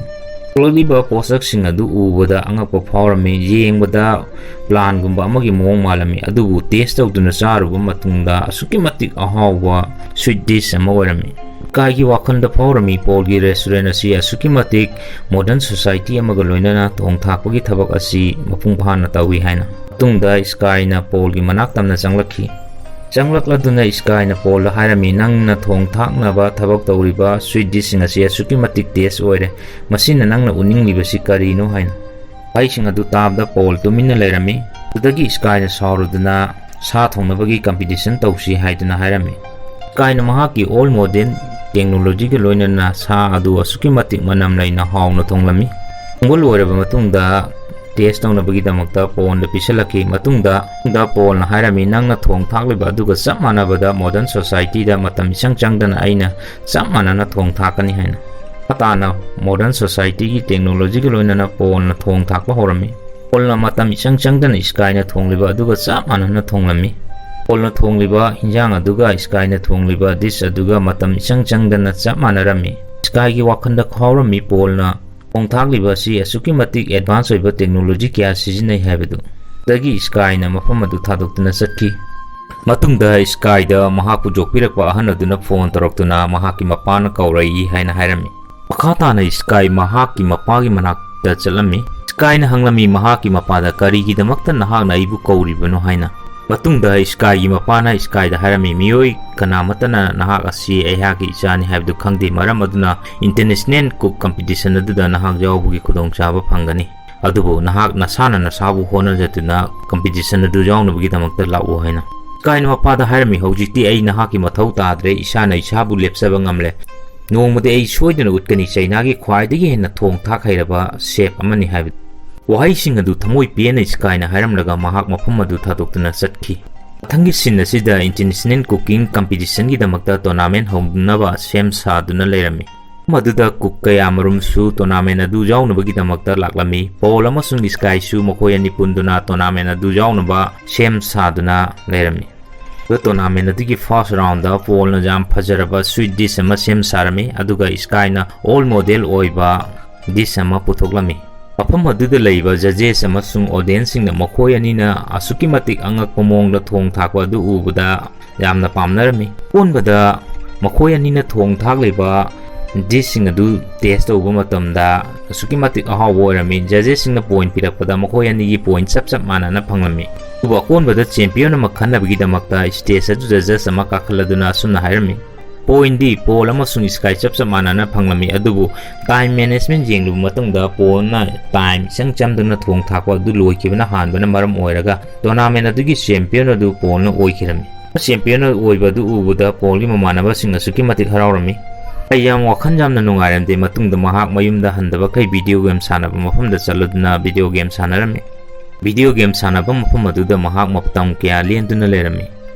ꯊꯣꯛꯂꯛꯂꯤꯕ ꯄꯣꯠꯁꯛꯁꯤꯡ ꯑꯗꯨ ꯎꯕꯗ ꯑꯉꯛꯄ ꯐꯥꯎꯔꯝꯃꯤ꯫ ꯌꯦꯡꯕꯗ planꯒꯨꯝꯕ ꯑꯃꯒꯤ ꯃꯑꯣꯡ ꯃꯥꯜꯂꯝꯃꯤ, ꯑꯗꯨꯕꯨ taste ꯇꯧꯗꯨꯅ ꯆꯥꯔꯨꯕ ꯃꯇꯨꯡꯗ ꯑꯁꯨꯛꯀꯤ ꯃꯇꯤꯛ ꯑꯍꯥꯎꯕ sweet dish ꯑꯃ ꯑꯣꯏꯔꯝꯃꯤ꯫ Skyꯒꯤ ꯋꯥꯈꯜꯗ ꯐꯥꯎꯔꯝꯃꯤ, ꯄꯣꯜꯒꯤ restaurant ꯑꯁꯤ ꯑꯁꯨꯛꯀꯤ ꯃꯇꯤꯛ modern society ꯑꯃꯒ ꯂꯣꯏꯅꯅ ꯊꯣꯡ ꯊꯥꯛꯄꯒꯤ ꯊꯕꯛ ꯑꯁꯤ ꯃꯄꯨꯡ ꯐꯥꯅ ꯇꯧꯏ ꯍꯥꯏꯅ꯫ ꯃꯇꯨꯡꯗ Skyꯅ ꯄꯣꯜꯒꯤ ꯃꯅꯥꯛ ꯇꯝꯅ ꯆꯪꯂꯛꯈꯤ꯫ ꯆꯪꯂꯛꯂꯗꯨꯅ ꯏꯁꯀꯥꯏꯅ ꯄꯣꯜꯗ ꯍꯥꯏꯔꯝꯃꯤ, "ꯅꯪꯅ ꯊꯣꯡ ꯊꯥꯛꯅꯕ ꯊꯕꯛ ꯇꯧꯔꯤꯕ ꯁ꯭ꯋꯤꯠ ꯗꯤꯁꯁꯤꯡ ꯑꯁꯤ ꯑꯁꯨꯛꯀꯤ ꯃꯇꯤꯛ ꯇꯦꯁ ꯑꯣꯏꯔꯦ꯫ ꯃꯁꯤꯅ ꯅꯪꯅ ꯎꯅꯤꯡꯂꯤꯕꯁꯤ ꯀꯔꯤꯅꯣ?" ꯍꯥꯏꯅ꯫ ꯋꯥꯍꯩꯁꯤꯡ ꯑꯗꯨ ꯇꯥꯕꯗ ꯄꯣꯜ ꯇꯨꯃꯤꯟꯅ ꯂꯩꯔꯝꯃꯤ꯫ ꯑꯗꯨꯗꯒꯤ ꯏꯁꯀꯥꯏꯅ ꯁꯥꯎꯔꯗꯨꯅ, "ꯁꯥ ꯊꯣꯡꯅꯕꯒꯤ ꯀꯝꯄꯤꯇꯤꯁꯟ ꯇꯧꯁꯤ" ꯍꯥꯏꯗꯨꯅ ꯍꯥꯏꯔꯝꯃꯤ꯫ ꯏꯁꯀꯥꯏꯅ ꯃꯍꯥꯛꯀꯤ ꯑꯣꯜ ꯃꯣꯗꯦꯜ ꯇꯦꯛꯅꯣꯂꯣꯖꯤꯒ ꯂꯣꯏꯅꯅ ꯁꯥ ꯑꯗꯨ ꯑꯁꯨꯛꯀꯤ ꯃꯇꯤꯛ ꯃꯅꯝ ꯂꯩꯅ ꯍꯥꯎꯅ ꯊꯣꯡꯂꯝꯃꯤ꯫ ꯊꯣꯡꯕ ꯂꯣꯏꯔꯕ ꯃꯇꯨꯡꯗ ꯇꯦꯁ ꯇꯧꯅꯕꯒꯤꯗꯃꯛꯇ ꯄꯣꯜꯗ ꯄꯤꯁꯜꯂꯛꯈꯤ꯫ ꯃꯇꯨꯡꯗ, ꯃꯇꯨꯡꯗ ꯄꯣꯜꯅ ꯍꯥꯏꯔꯝꯃꯤ, "ꯅꯪꯅ ꯊꯣꯡ ꯊꯥꯛꯂꯤꯕ ꯑꯗꯨꯒ ꯆꯞ ꯃꯥꯟꯅꯕꯗ ꯃꯣꯗꯔꯟ ꯁꯣꯁꯥꯏꯇꯤꯗ ꯃꯇꯝ ꯏꯆꯪ ꯆꯪꯗꯅ ꯑꯩꯅ ꯆꯞ ꯃꯥꯟꯅꯅ ꯊꯣꯡ ꯊꯥꯛꯀꯅꯤ" ꯍꯥꯏꯅ꯫ ꯃꯈꯥ ꯇꯥꯅ ꯃꯣꯗꯔꯟ ꯁꯣꯁꯥꯏꯇꯤꯒꯤ ꯇꯦꯛꯅꯣꯂꯣꯖꯤꯒ ꯂꯣꯏꯅꯅ ꯄꯣꯜꯅ ꯊꯣꯡ ꯊꯥꯛꯄ ꯍꯧꯔꯝꯃꯤ꯫ ꯄꯣꯜꯅ ꯃꯇꯝ ꯏꯆꯪ ꯆꯪꯗꯅ ꯏꯁꯀꯥꯏꯅ ꯊꯣꯡꯂꯤꯕ ꯑꯗꯨꯒ ꯆꯞ ꯃꯥꯟꯅꯅ ꯊꯣꯡꯂꯝꯃꯤ꯫ ꯄꯣꯜꯅ ꯊꯣꯡꯂꯤꯕ ꯍꯤꯟꯖꯥꯡ ꯑꯗꯨꯒ ꯏꯁꯀꯥꯏꯅ ꯊꯣꯡꯂꯤꯕ ꯗꯤꯁ ꯑꯗꯨꯒ ꯃꯇꯝ ꯏꯆꯪ ꯆꯪꯗꯅ ꯆꯞ ꯃꯥꯟꯅꯔꯝꯃꯤ꯫ ꯏꯁꯀꯥꯏꯒꯤ ꯋꯥꯈꯜꯗ ꯐꯥꯎꯔꯝꯃꯤ, ꯄꯣꯜꯅ ꯊꯣꯡ ꯊꯥꯛꯂꯤꯕ ꯑꯁꯤ ꯑꯁꯨꯛꯀꯤ ꯃꯇꯤꯛ ꯑꯦꯗꯚꯥꯟꯁ ꯑꯣꯏꯕ ꯇꯦꯛꯅꯣꯂꯣꯖꯤ ꯀꯌꯥ ꯁꯤꯖꯤꯟꯅꯩ ꯍꯥꯏꯕꯗꯨ꯫ ꯑꯗꯒꯤ ꯏꯁꯀꯥꯏꯅ ꯃꯐꯝ ꯑꯗꯨ ꯊꯥꯗꯣꯛꯇꯨꯅ ꯆꯠꯈꯤ꯫ ꯃꯇꯨꯡꯗ ꯏꯁꯀꯥꯏꯗ ꯃꯍꯥꯛꯄꯨ ꯌꯣꯛꯄꯤꯔꯛꯄ ꯑꯍꯟ ꯑꯗꯨꯅ ꯐꯣꯟ ꯇꯧꯔꯛꯇꯨꯅ ꯃꯍꯥꯛꯀꯤ ꯃꯄꯥꯅ ꯀꯧꯔꯛꯏ ꯍꯥꯏꯅ ꯍꯥꯏꯔꯝꯃꯤ꯫ ꯃꯈꯥ ꯇꯥꯅ ꯏꯁꯀꯥꯏ ꯃꯍꯥꯛꯀꯤ ꯃꯄꯥꯒꯤ ꯃꯅꯥꯛꯇ ꯆꯠꯂꯝꯃꯤ꯫ ꯏꯁꯀꯥꯏꯅ ꯍꯪꯂꯝꯃꯤ ꯃꯍꯥꯛꯀꯤ ꯃꯄꯥꯗ, "ꯀꯔꯤꯒꯤꯗꯃꯛꯇ ꯅꯍꯥꯛꯅ ꯑꯩꯕꯨ ꯀꯧꯔꯤꯕꯅꯣ?" ꯍꯥꯏꯅ꯫ ꯃꯇꯨꯡꯗ ꯏꯁꯀꯥꯏꯒꯤ ꯃꯄꯥꯅ ꯏꯁꯀꯥꯏꯗ ꯍꯥꯏꯔꯝꯃꯤ, "ꯃꯤꯑꯣꯏ ꯀꯅꯥꯃꯠꯇꯅ ꯅꯍꯥꯛ ꯑꯁꯤ ꯑꯩꯍꯥꯛꯀꯤ ꯏꯆꯥꯅꯤ ꯍꯥꯏꯕꯗꯨ ꯈꯪꯗꯦ꯫ ꯃꯔꯝ ꯑꯗꯨꯅ ꯏꯟꯇꯔꯅꯦꯁꯅꯦꯜ ꯀꯨꯛ ꯀꯝꯄꯤꯇꯤꯁꯟ ꯑꯗꯨꯗ ꯅꯍꯥꯛ ꯌꯥꯎꯕꯒꯤ ꯈꯨꯗꯣꯡꯆꯥꯕ ꯐꯪꯒꯅꯤ꯫ ꯑꯗꯨꯕꯨ ꯅꯍꯥꯛ ꯅꯁꯥꯅ ꯅꯁꯥꯕꯨ ꯍꯣꯠꯅꯖꯗꯨꯅ ꯀꯝꯄꯤꯇꯤꯁꯟ ꯑꯗꯨ ꯌꯥꯎꯅꯕꯒꯤꯗꯃꯛꯇ ꯂꯥꯛꯎ" ꯍꯥꯏꯅ꯫ ꯏꯁꯀꯥꯏꯅ ꯃꯄꯥꯗ ꯍꯥꯏꯔꯝꯃꯤ, "ꯍꯧꯖꯤꯛꯇꯤ ꯑꯩ ꯅꯍꯥꯛꯀꯤ ꯃꯊꯧ ꯇꯥꯗ꯭ꯔꯦ, ꯏꯁꯥꯅ ꯏꯁꯥꯕꯨ ꯂꯦꯞꯆꯕ ꯉꯝꯂꯦ꯫ ꯅꯣꯡꯃꯗꯤ ꯑꯩ ꯁꯣꯏꯗꯅ ꯎꯠꯀꯅꯤ ꯆꯩꯅꯥꯒꯤ ꯈ꯭ꯋꯥꯏꯗꯒꯤ ꯍꯦꯟꯅ ꯊꯣꯡ ꯊꯥꯛ ꯍꯩꯔꯕ ꯁꯦꯐ ꯑꯃꯅꯤ" ꯍꯥꯏꯕꯗꯨ꯫ ꯋꯥꯍꯩꯁꯤꯡ ꯑꯗꯨ ꯊꯃꯣꯏ ꯄꯦꯟꯅ ꯏꯁꯀꯥꯏꯅ ꯍꯥꯏꯔꯝꯂꯒ ꯃꯍꯥꯛ ꯃꯐꯝ ꯑꯗꯨ ꯊꯥꯗꯣꯛꯇꯨꯅ ꯆꯠꯈꯤ꯫ ꯃꯊꯪꯒꯤ ꯁꯤꯟ ꯑꯁꯤꯗ ꯏꯟꯇꯔꯅꯦꯁꯅꯦꯜ ꯀꯨꯀꯤꯡ ꯀꯝꯄꯤꯇꯤꯁꯟꯒꯤꯗꯃꯛꯇ ꯇꯣꯔꯅꯥꯃꯦꯟ ꯍꯧꯅꯕ ꯁꯦꯝ ꯁꯥꯗꯨꯅ ꯂꯩꯔꯝꯃꯤ꯫ ꯃꯐꯝ ꯑꯗꯨꯗ ꯀꯨꯛ ꯀꯌꯥ ꯃꯔꯨꯝꯁꯨ ꯇꯣꯔꯅꯥꯃꯦꯟ ꯑꯗꯨ ꯌꯥꯎꯅꯕꯒꯤꯗꯃꯛꯇ ꯂꯥꯛꯂꯝꯃꯤ꯫ ꯄꯣꯜ ꯑꯃꯁꯨꯡ ꯏꯁꯀꯥꯏꯁꯨ ꯃꯈꯣꯏ ꯑꯅꯤ ꯄꯨꯟꯗꯨꯅ ꯇꯣꯔꯅꯥꯃꯦꯟ ꯑꯗꯨ ꯌꯥꯎꯅꯕ ꯁꯦꯝ ꯁꯥꯗꯨꯅ ꯂꯩꯔꯝꯃꯤ꯫ ꯑꯗꯨꯒ ꯇꯣꯔꯅꯥꯃꯦꯟ ꯑꯗꯨꯒꯤ ꯐꯥꯔꯁ ꯔꯥꯎꯟꯗ ꯄꯣꯜꯅ ꯌꯥꯝ ꯐꯖꯔꯕ ꯁ꯭ꯋꯤꯠ ꯗꯤꯁ ꯑꯃ ꯁꯦꯝ ꯁꯥꯔꯝꯃꯤ, ꯑꯗꯨꯒ ꯏꯁꯀꯥꯏꯅ ꯑꯣꯜ ꯃꯣꯗꯦꯜ ꯑꯣꯏꯕ ꯗꯤꯁ ꯑꯃ ꯄꯨꯊꯣꯛꯂꯝꯃꯤ꯫ ꯃꯐꯝ ꯑꯗꯨꯗ ꯂꯩꯕ ꯖꯖꯦꯁ ꯑꯃꯁꯨꯡ ꯑꯣꯗꯤꯌꯦꯟꯁꯁꯤꯡꯅ ꯃꯈꯣꯏ ꯑꯅꯤꯅ ꯑꯁꯨꯛꯀꯤ ꯃꯇꯤꯛ ꯑꯉꯛꯄ ꯃꯑꯣꯡꯗ ꯊꯣꯡ ꯊꯥꯛꯄ ꯑꯗꯨ ꯎꯕꯗ ꯌꯥꯝꯅ ꯄꯥꯝꯅꯔꯝꯃꯤ꯫ ꯑꯀꯣꯟꯕꯗ ꯃꯈꯣꯏ ꯑꯅꯤꯅ ꯊꯣꯡ ꯊꯥꯛꯂꯤꯕ ꯗꯤꯁꯁꯤꯡ ꯑꯗꯨ ꯇꯦꯁ ꯇꯧꯕ ꯃꯇꯝꯗ ꯑꯁꯨꯛꯀꯤ ꯃꯇꯤꯛ ꯑꯍꯥꯎꯕ ꯑꯣꯏꯔꯝꯃꯤ꯫ ꯖꯖꯦꯁꯁꯤꯡꯅ ꯄꯣꯏꯟ ꯄꯤꯔꯛꯄꯗ ꯃꯈꯣꯏ ꯑꯅꯤꯒꯤ ꯄꯣꯏꯟ ꯆꯞ ꯆꯞ ꯃꯥꯟꯅꯅ ꯐꯪꯂꯝꯃꯤ꯫ ꯑꯗꯨꯕꯨ ꯑꯀꯣꯟꯕꯗ ꯆꯦꯝꯄꯤꯌꯟ ꯑꯃ ꯈꯟꯅꯕꯒꯤꯗꯃꯛꯇ ꯁ꯭ꯇꯦꯖ ꯑꯗꯨꯗ ꯖꯖ ꯑꯃ ꯀꯥꯈꯠꯂꯗꯨꯅ ꯑꯁꯨꯝꯅ ꯍꯥꯏꯔꯝꯃꯤ, "ꯄꯣꯏꯟꯗꯤ ꯄꯣꯜ ꯑꯃꯁꯨꯡ ꯁ꯭ꯀꯥꯏ ꯆꯞ ꯆꯞ ꯃꯥꯟꯅꯅ ꯐꯪꯂꯝꯃꯤ, ꯑꯗꯨꯕꯨ ꯇꯥꯏꯝ ꯃꯦꯅꯦꯖꯃꯦꯟ ꯌꯦꯡꯂꯨꯕ ꯃꯇꯨꯡꯗ ꯄꯣꯜꯅ ꯇꯥꯏꯝ ꯏꯆꯪ ꯆꯪꯗꯅ ꯊꯣꯡ ꯊꯥꯛꯄ ꯑꯗꯨ ꯂꯣꯏꯈꯤꯕꯅ ꯍꯥꯟꯕꯅ ꯃꯔꯝ ꯑꯣꯏꯔꯒ ꯇꯣꯔꯅꯥꯃꯦꯟ ꯑꯗꯨꯒꯤ ꯆꯦꯝꯄꯤꯌꯟ ꯑꯗꯨ ꯄꯣꯜꯅ ꯑꯣꯏꯈꯤꯔꯝꯃꯤ"꯫ ꯆꯦꯝꯄꯤꯌꯟ ꯑꯣꯏꯕ ꯑꯗꯨ ꯎꯕꯗ ꯄꯣꯜꯒꯤ ꯃꯃꯥꯟꯅꯕꯁꯤꯡ ꯑꯁꯨꯛꯀꯤ ꯃꯇꯤꯛ ꯍꯔꯥꯎꯔꯝꯃꯤ꯫ ꯑꯩ ꯌꯥꯝ ꯋꯥꯈꯜ ꯌꯥꯝꯅ ꯅꯨꯡꯉꯥꯏꯔꯝꯗꯦ꯫ ꯃꯇꯨꯡꯗ ꯃꯍꯥꯛ ꯃꯌꯨꯝꯗ ꯍꯟꯗꯕꯈꯩ ꯚꯤꯗꯤꯑꯣ ꯒꯦꯝ ꯁꯥꯟꯅꯕ ꯃꯐꯝꯗ ꯆꯠꯂꯗꯨꯅ ꯚꯤꯗꯤꯑꯣ ꯒꯦꯝ ꯁꯥꯟꯅꯔꯝꯃꯤ꯫ ꯚꯤꯗꯤꯑꯣ ꯒꯦꯝ ꯁꯥꯟꯅꯕ ꯃꯐꯝ ꯑꯗꯨꯗ ꯃꯍꯥꯛ ꯃꯇꯝ ꯀꯌꯥ ꯂꯦꯟꯗꯨꯅ ꯂꯩꯔꯝꯃꯤ꯫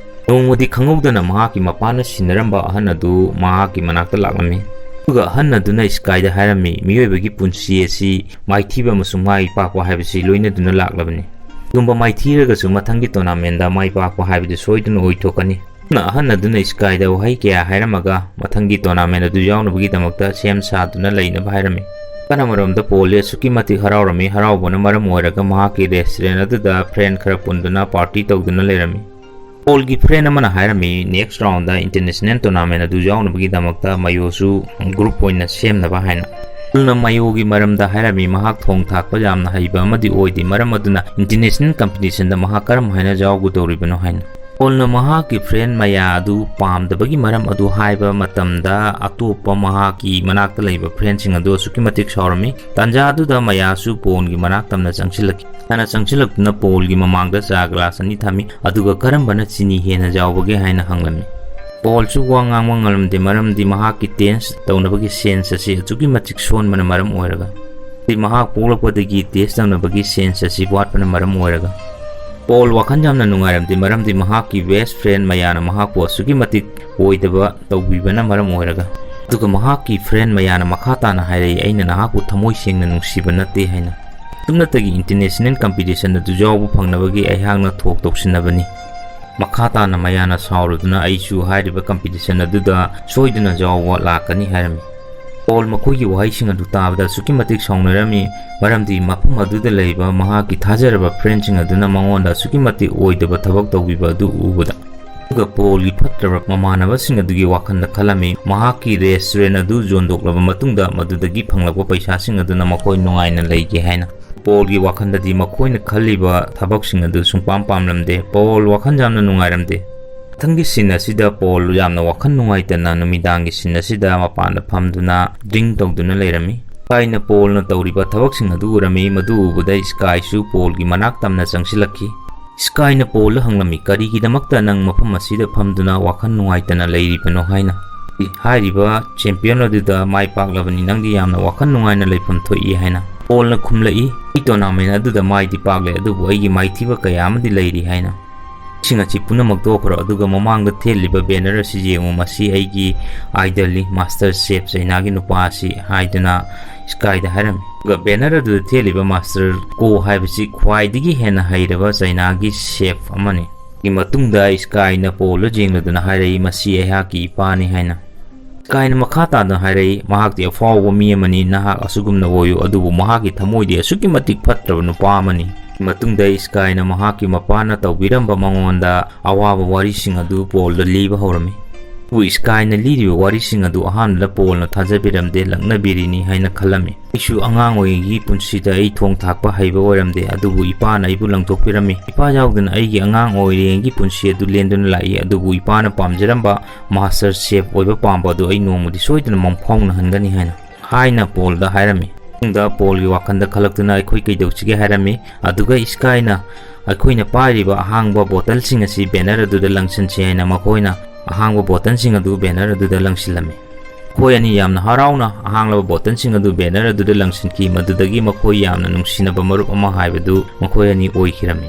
ꯅꯣꯡꯃꯗꯤ ꯈꯪꯍꯧꯗꯅ ꯃꯍꯥꯛꯀꯤ ꯃꯄꯥꯅ ꯁꯤꯟꯅꯔꯝꯕ ꯑꯍꯟ ꯑꯗꯨ ꯃꯍꯥꯛꯀꯤ ꯃꯅꯥꯛꯇ ꯂꯥꯛꯂꯝꯃꯤ꯫ ꯑꯗꯨꯒ ꯑꯍꯟ ꯑꯗꯨꯅ ꯁ꯭ꯀꯥꯏꯗ ꯍꯥꯏꯔꯝꯃꯤ, "ꯃꯤꯑꯣꯏꯕꯒꯤ ꯄꯨꯟꯁꯤ ꯑꯁꯤ ꯃꯥꯏꯊꯤꯕ ꯑꯃꯁꯨꯡ ꯃꯥꯏ ꯄꯥꯛꯄ ꯍꯥꯏꯕꯁꯤ ꯂꯣꯏꯅꯗꯨꯅ ꯂꯥꯛꯂꯕꯅꯤ꯫ ꯀꯔꯤꯒꯨꯝꯕ ꯃꯥꯏꯊꯤꯔꯒꯁꯨ ꯃꯊꯪꯒꯤ ꯇꯣꯔꯅꯥꯃꯦꯟꯗ ꯃꯥꯏ ꯄꯥꯛꯄ ꯍꯥꯏꯕꯗꯨ ꯁꯣꯏꯗꯅ ꯑꯣꯏꯊꯣꯛꯀꯅꯤ"꯫ ꯑꯗꯨꯅ ꯑꯍꯟ ꯑꯗꯨꯅ ꯁ꯭ꯀꯥꯏꯗ ꯋꯥꯍꯩ ꯀꯌꯥ ꯍꯥꯏꯔꯝꯃꯒ ꯃꯊꯪꯒꯤ ꯇꯣꯔꯅꯥꯃꯦꯟ ꯑꯗꯨ ꯌꯥꯎꯅꯕꯒꯤꯗꯃꯛꯇ ꯁꯦꯝ ꯁꯥꯗꯨꯅ ꯂꯩꯅꯕ ꯍꯥꯏꯔꯝꯃꯤ꯫ ꯀꯅꯥ ꯃꯔꯣꯝꯗ ꯄꯣꯜꯂꯤ ꯑꯁꯨꯛꯀꯤ ꯃꯇꯤꯛ ꯍꯔꯥꯎꯔꯝꯃꯤ꯫ ꯍꯔꯥꯎꯕꯅ ꯃꯔꯝ ꯑꯣꯏꯔꯒ ꯃꯍꯥꯛꯀꯤ ꯔꯦꯁꯇꯨꯔꯦꯟ ꯑꯗꯨꯗ ꯐ꯭ꯔꯦꯟ ꯈꯔ ꯄꯨꯟꯗꯨꯅ ꯄꯥꯔꯇꯤ ꯇꯧꯗꯨꯅ ꯂꯩꯔꯝꯃꯤ꯫ ꯄꯣꯜꯒꯤ ꯐ꯭ꯔꯦꯟ ꯑꯃꯅ ꯍꯥꯏꯔꯝꯃꯤ, ꯅꯦꯛꯁ ꯔꯥꯎꯟꯗ ꯏꯟꯇꯔꯅꯦꯁꯅꯦꯜ ꯇꯣꯔꯅꯥꯃꯦꯟ ꯑꯗꯨ ꯌꯥꯎꯅꯕꯒꯤꯗꯃꯛꯇ ꯃꯌꯣꯁꯨ ꯒ꯭ꯔꯨꯞ ꯑꯣꯏꯅ ꯁꯦꯝꯅꯕ ꯍꯥꯏꯅ꯫ ꯄꯣꯜꯅ ꯃꯌꯣꯒꯤ ꯃꯔꯝꯗ ꯍꯥꯏꯔꯝꯃꯤ, ꯃꯍꯥꯛ ꯊꯣꯡ ꯊꯥꯛꯄ ꯌꯥꯝꯅ ꯍꯩꯕ ꯑꯃꯗꯤ ꯑꯣꯏꯗꯦ, ꯃꯔꯝ ꯑꯗꯨꯅ ꯏꯟꯇꯔꯅꯦꯁꯅꯦꯜ ꯀꯝꯄꯤꯇꯤꯁꯟꯗ ꯃꯍꯥꯛ ꯀꯔꯝ ꯍꯥꯏꯅ ꯌꯥꯎꯒꯗꯧꯔꯤꯕꯅꯣ ꯍꯥꯏꯅ꯫ ꯄꯣꯜꯅ ꯃꯍꯥꯛꯀꯤ ꯐ꯭ꯔꯦꯟ ꯃꯌꯥ ꯑꯗꯨ ꯄꯥꯝꯗꯕꯒꯤ ꯃꯔꯝ ꯑꯗꯨ ꯍꯥꯏꯕ ꯃꯇꯝꯗ, ꯑꯇꯣꯞꯄ ꯃꯍꯥꯛꯀꯤ ꯃꯅꯥꯛꯇ ꯂꯩꯕ ꯐ꯭ꯔꯦꯟꯁꯤꯡ ꯑꯗꯨ ꯑꯁꯨꯛꯀꯤ ꯃꯇꯤꯛ ꯁꯥꯎꯔꯝꯃꯤ꯫ ꯇꯥꯟꯖꯥ ꯑꯗꯨꯗ ꯃꯌꯥꯁꯨ ꯄꯣꯜꯒꯤ ꯃꯅꯥꯛ ꯇꯝꯅ ꯆꯪꯁꯤꯜꯂꯛꯈꯤ꯫ ꯃꯌꯥꯅ ꯆꯪꯁꯤꯜꯂꯛꯇꯨꯅ ꯄꯣꯜꯒꯤ ꯃꯃꯥꯡꯗ ꯆꯥ ꯒ꯭ꯂꯥꯁ ꯑꯅꯤ ꯊꯝꯃꯤ, ꯑꯗꯨꯒ ꯀꯔꯝꯕꯅ ꯆꯤꯅꯤ ꯍꯦꯟꯅ ꯌꯥꯎꯕꯒꯦ ꯍꯥꯏꯅ ꯍꯪꯂꯝꯃꯤ꯫ ꯄꯣꯜꯁꯨ ꯋꯥ ꯉꯥꯡꯕ ꯉꯝꯂꯝꯗꯦ, ꯃꯔꯝꯗꯤ ꯃꯍꯥꯛꯀꯤ ꯇꯦꯁ ꯇꯧꯅꯕꯒꯤ ꯁꯦꯟꯁ ꯑꯁꯤ ꯑꯁꯨꯛꯀꯤ ꯃꯇꯤꯛ ꯁꯣꯟꯕꯅ ꯃꯔꯝ ꯑꯣꯏꯔꯒ꯫ ꯃꯍꯥꯛ ꯄꯣꯛꯂꯛꯄꯗꯒꯤ ꯇꯦꯁ ꯇꯧꯅꯕꯒꯤ ꯁꯦꯟꯁ ꯑꯁꯤ ꯋꯥꯠꯄꯅ ꯃꯔꯝ ꯑꯣꯏꯔꯒ꯫ ꯄꯣꯜ ꯋꯥꯈꯜ ꯌꯥꯝꯅ ꯅꯨꯡꯉꯥꯏꯔꯝꯗꯦ, ꯃꯔꯝꯗꯤ ꯃꯍꯥꯛꯀꯤ ꯕꯦꯁ ꯐ꯭ꯔꯦꯟ ꯃꯌꯥꯅ ꯃꯍꯥꯛꯄꯨ ꯑꯁꯨꯛꯀꯤ ꯃꯇꯤꯛ ꯑꯣꯏꯗꯕ ꯇꯧꯕꯤꯕꯅ ꯃꯔꯝ ꯑꯣꯏꯔꯒ꯫ ꯑꯗꯨꯒ ꯃꯍꯥꯛꯀꯤ ꯐ꯭ꯔꯦꯟ ꯃꯌꯥꯅ ꯃꯈꯥ ꯇꯥꯅ ꯍꯥꯏꯔꯛꯏ, "ꯑꯩꯅ ꯅꯍꯥꯛꯄꯨ ꯊꯃꯣꯏ ꯁꯦꯡꯅ ꯅꯨꯡꯁꯤꯕ ꯅꯠꯇꯦ" ꯍꯥꯏꯅ꯫ ꯑꯁꯨꯝꯅꯇꯒꯤ ꯏꯟꯇꯔꯅꯦꯁꯅꯦꯜ ꯀꯝꯄꯤꯇꯤꯁꯟ ꯑꯗꯨ ꯌꯥꯎꯕ ꯐꯪꯅꯕꯒꯤ ꯑꯩꯍꯥꯛꯅ ꯊꯣꯛ ꯇꯧꯁꯤꯟꯅꯕꯅꯤ꯫ ꯃꯈꯥ ꯇꯥꯅ ꯃꯌꯥꯅ ꯁꯥꯎꯔꯗꯨꯅ ꯑꯩꯁꯨ ꯍꯥꯏꯔꯤꯕ ꯀꯝꯄꯤꯇꯤꯁꯟ ꯑꯗꯨꯗ ꯁꯣꯏꯗꯅ ꯌꯥꯎꯕ ꯂꯥꯛꯀꯅꯤ ꯍꯥꯏꯔꯝꯃꯤ꯫ ꯄꯣꯜ ꯃꯈꯣꯏꯒꯤ ꯋꯥꯍꯩꯁꯤꯡ ꯑꯗꯨ ꯇꯥꯕꯗ ꯑꯁꯨꯛꯀꯤ ꯃꯇꯤꯛ ꯁꯥꯎꯅꯔꯝꯃꯤ, ꯃꯔꯝꯗꯤ ꯃꯐꯝ ꯑꯗꯨꯗ ꯂꯩꯕ ꯃꯍꯥꯛꯀꯤ ꯊꯥꯖꯔꯕ ꯐ꯭ꯔꯦꯟꯁꯤꯡ ꯑꯗꯨꯅ ꯃꯉꯣꯟꯗ ꯑꯁꯨꯛꯀꯤ ꯃꯇꯤꯛ ꯑꯣꯏꯗꯕ ꯊꯕꯛ ꯇꯧꯕꯤꯕ ꯑꯗꯨ ꯎꯕꯗ꯫ ꯑꯗꯨꯒ ꯄꯣꯜꯒꯤ ꯐꯠꯇ꯭ꯔꯕ ꯃꯃꯥꯟꯅꯕꯁꯤꯡ ꯑꯗꯨꯒꯤ ꯋꯥꯈꯜꯗ ꯈꯜꯂꯝꯃꯤ, ꯃꯍꯥꯛꯀꯤ ꯔꯦꯁꯇꯨꯔꯦꯟ ꯑꯗꯨ ꯌꯣꯟꯗꯣꯛꯂꯕ ꯃꯇꯨꯡꯗ ꯃꯗꯨꯗꯒꯤ ꯐꯪꯂꯛꯄ ꯄꯩꯁꯥꯁꯤꯡ ꯑꯗꯨꯅ ꯃꯈꯣꯏ ꯅꯨꯡꯉꯥꯏꯅ ꯂꯩꯒꯦ ꯍꯥꯏꯅ꯫ ꯄꯣꯜꯒꯤ ꯋꯥꯈꯜꯗꯗꯤ ꯃꯈꯣꯏꯅ ꯈꯜꯂꯤꯕ ꯊꯕꯛꯁꯤꯡ ꯑꯗꯨ ꯁꯨꯡꯄꯥꯝ ꯄꯥꯝꯂꯝꯗꯦ꯫ ꯄꯣꯜ ꯋꯥꯈꯜ ꯌꯥꯝꯅ ꯅꯨꯡꯉꯥꯏꯔꯝꯗꯦ꯫ ꯃꯊꯪꯒꯤ scene ꯑꯁꯤꯗ ꯄꯣꯜ ꯌꯥꯝꯅ ꯋꯥꯈꯜ ꯅꯨꯡꯉꯥꯏꯇꯅ ꯅꯨꯃꯤꯗꯥꯡꯒꯤ scene ꯑꯁꯤꯗ ꯃꯄꯥꯟꯗ ꯐꯝꯗꯨꯅ drink ꯇꯧꯗꯨꯅ ꯂꯩꯔꯝꯃꯤ꯫ ꯁ꯭ꯀꯥꯏꯅ ꯄꯣꯜꯅ ꯇꯧꯔꯤꯕ ꯊꯕꯛꯁꯤꯡ ꯑꯗꯨ ꯎꯔꯝꯃꯤ꯫ ꯃꯗꯨ ꯎꯕꯗ ꯁ꯭ꯀꯥꯏꯁꯨ ꯄꯣꯜꯒꯤ ꯃꯅꯥꯛ ꯇꯝꯅ ꯆꯪꯁꯤꯜꯂꯛꯈꯤ꯫ ꯁ꯭ꯀꯥꯏꯅ ꯄꯣꯜꯗ ꯍꯪꯂꯝꯃꯤ, "ꯀꯔꯤꯒꯤꯗꯃꯛꯇ ꯅꯪ ꯃꯐꯝ ꯑꯁꯤꯗ ꯐꯝꯗꯨꯅ ꯋꯥꯈꯜ ꯅꯨꯡꯉꯥꯏꯇꯅ ꯂꯩꯔꯤꯕꯅꯣ?" ꯍꯥꯏꯅ꯫ "ꯍꯥꯏꯔꯤꯕ champion ꯑꯗꯨꯗ ꯃꯥꯏ ꯄꯥꯛꯂꯕꯅꯤ, ꯅꯪꯗꯤ ꯌꯥꯝꯅ ꯋꯥꯈꯜ ꯅꯨꯡꯉꯥꯏꯅ ꯂꯩꯐꯝ ꯊꯣꯛꯏ" ꯍꯥꯏꯅ꯫ ꯄꯣꯜꯅ ꯈꯨꯝꯂꯛꯏ, "ꯑꯩ tournament ꯑꯗꯨꯗ ꯃꯥꯏꯗꯤ ꯄꯥꯛꯂꯦ, ꯑꯗꯨꯕꯨ ꯑꯩꯒꯤ ꯃꯥꯏꯊꯤꯕ ꯀꯌꯥ ꯑꯃꯗꯤ ꯂꯩꯔꯤ" ꯍꯥꯏꯅ꯫ "ꯁꯤꯡ ꯑꯁꯤ ꯄꯨꯝꯅꯃꯛ ꯇꯣꯛꯈ꯭ꯔꯣ, ꯑꯗꯨꯒ ꯃꯃꯥꯡꯗ ꯊꯦꯠꯂꯤꯕ banner ꯑꯁꯤ ꯌꯦꯡꯉꯨ, ꯃꯁꯤ ꯑꯩꯒꯤ idolꯅꯤ, master chef ꯆꯩꯅꯥꯒꯤ ꯅꯨꯄꯥ ꯑꯁꯤ" ꯍꯥꯏꯗꯨꯅ ꯁ꯭ꯀꯥꯏꯗ ꯍꯥꯏꯔꯝꯃꯤ꯫ ꯑꯗꯨꯒ banner ꯑꯗꯨꯗ ꯊꯦꯠꯂꯤꯕ master ꯀꯣ ꯍꯥꯏꯕꯁꯤ ꯈ꯭ꯋꯥꯏꯗꯒꯤ ꯍꯦꯟꯅ ꯍꯩꯔꯕ ꯆꯩꯅꯥꯒꯤ chef ꯑꯃꯅꯤ꯫ ꯒꯤ ꯃꯇꯨꯡꯗ ꯁ꯭ꯀꯥꯏꯅ ꯄꯣꯜꯗ ꯌꯦꯡꯂꯗꯨꯅ ꯍꯥꯏꯔꯛꯏ, "ꯃꯁꯤ ꯑꯩꯍꯥꯛꯀꯤ ꯏꯄꯥꯅꯤ" ꯍꯥꯏꯅ꯫ ꯁ꯭ꯀꯥꯏꯅ ꯃꯈꯥ ꯇꯥꯅ ꯍꯥꯏꯔꯛꯏ, "ꯃꯍꯥꯛꯇꯤ ꯑꯐꯥꯎꯕ ꯃꯤ ꯑꯃꯅꯤ, ꯅꯍꯥꯛ ꯑꯁꯨꯒꯨꯝꯅ ꯑꯣꯏꯌꯨ, ꯑꯗꯨꯕꯨ ꯃꯍꯥꯛꯀꯤ ꯊꯃꯣꯏꯗꯤ ꯑꯁꯨꯛꯀꯤ ꯃꯇꯤꯛ ꯐꯠꯇ꯭ꯔꯕ ꯅꯨꯄꯥ ꯑꯃꯅꯤ"꯫ ꯃꯇꯨꯡꯗ ꯁ꯭ꯀꯥꯏꯅ ꯃꯍꯥꯛꯀꯤ ꯃꯄꯥꯅ ꯇꯧꯕꯤꯔꯝꯕ ꯃꯉꯣꯟꯗ ꯑꯋꯥꯕ ꯋꯥꯔꯤꯁꯤꯡ ꯑꯗꯨ ꯄꯣꯜꯗ ꯂꯤꯕ ꯍꯧꯔꯝꯃꯤ꯫ ꯑꯗꯨꯕꯨ ꯁ꯭ꯀꯥꯏꯅ ꯂꯤꯔꯤꯕ ꯋꯥꯔꯤꯁꯤꯡ ꯑꯗꯨ ꯑꯍꯥꯟꯕꯗ ꯄꯣꯜꯅ ꯊꯥꯖꯕꯤꯔꯝꯗꯦ, ꯂꯛꯅꯕꯤꯔꯤꯅꯤ ꯍꯥꯏꯅ ꯈꯜꯂꯝꯃꯤ꯫ "ꯑꯩꯁꯨ ꯑꯉꯥꯡ ꯑꯣꯏꯔꯤꯉꯩꯒꯤ ꯄꯨꯟꯁꯤꯗ ꯑꯩ ꯊꯣꯡ ꯊꯥꯛꯄ ꯍꯩꯕ ꯑꯣꯏꯔꯝꯗꯦ, ꯑꯗꯨꯕꯨ ꯏꯄꯥꯅ ꯑꯩꯕꯨ ꯂꯪꯊꯣꯛꯄꯤꯔꯝꯃꯤ꯫ ꯏꯄꯥ ꯌꯥꯎꯗꯅ ꯑꯩꯒꯤ ꯑꯉꯥꯡ ꯑꯣꯏꯔꯤꯉꯩꯒꯤ ꯄꯨꯟꯁꯤ ꯑꯗꯨ ꯂꯦꯟꯗꯨꯅ ꯂꯥꯛꯏ, ꯑꯗꯨꯕꯨ ꯏꯄꯥꯅ ꯄꯥꯝꯖꯔꯝꯕ master chef ꯑꯣꯏꯕ ꯄꯥꯝꯕ ꯑꯗꯨ ꯑꯩ ꯅꯣꯡꯃꯗꯤ ꯁꯣꯏꯗꯅ ꯃꯪꯐꯥꯎꯅꯍꯟꯒꯅꯤ" ꯍꯥꯏꯅ꯫ ꯍꯥꯏꯅ ꯄꯣꯜꯗ ꯍꯥꯏꯔꯝꯃꯤ꯫ ꯃꯇꯨꯡꯗ ꯄꯣꯜꯒꯤ ꯋꯥꯈꯜꯗ ꯈꯜꯂꯛꯇꯨꯅ, "ꯑꯩꯈꯣꯏ ꯀꯩꯗꯧꯁꯤꯒꯦ?" ꯍꯥꯏꯔꯝꯃꯤ꯫ ꯑꯗꯨꯒ ꯁ꯭ꯀꯥꯏꯅ ꯑꯩꯈꯣꯏꯅ ꯄꯥꯏꯔꯤꯕ ꯑꯍꯥꯡꯕ ꯕꯣꯇꯜꯁꯤꯡ ꯑꯁꯤ banner ꯑꯗꯨꯗ ꯂꯪꯁꯤꯟꯁꯤ ꯍꯥꯏꯅ ꯃꯈꯣꯏꯅ ꯑꯍꯥꯡꯕ ꯕꯣꯇꯜꯁꯤꯡ ꯑꯗꯨ banner ꯑꯗꯨꯗ ꯂꯪꯁꯤꯜꯂꯝꯃꯤ꯫ ꯃꯈꯣꯏ ꯑꯅꯤ ꯌꯥꯝꯅ ꯍꯔꯥꯎꯅ ꯑꯍꯥꯡꯂꯕ ꯕꯣꯇꯜꯁꯤꯡ ꯑꯗꯨ banner ꯑꯗꯨꯗ ꯂꯪꯁꯤꯟꯈꯤ꯫ ꯃꯗꯨꯗꯒꯤ ꯃꯈꯣꯏ ꯌꯥꯝꯅ ꯅꯨꯡꯁꯤꯅꯕ ꯃꯔꯨꯞ ꯑꯃ ꯍꯥꯏꯕꯗꯨ ꯃꯈꯣꯏ ꯑꯅꯤ ꯑꯣꯏꯈꯤꯔꯝꯃꯤ꯫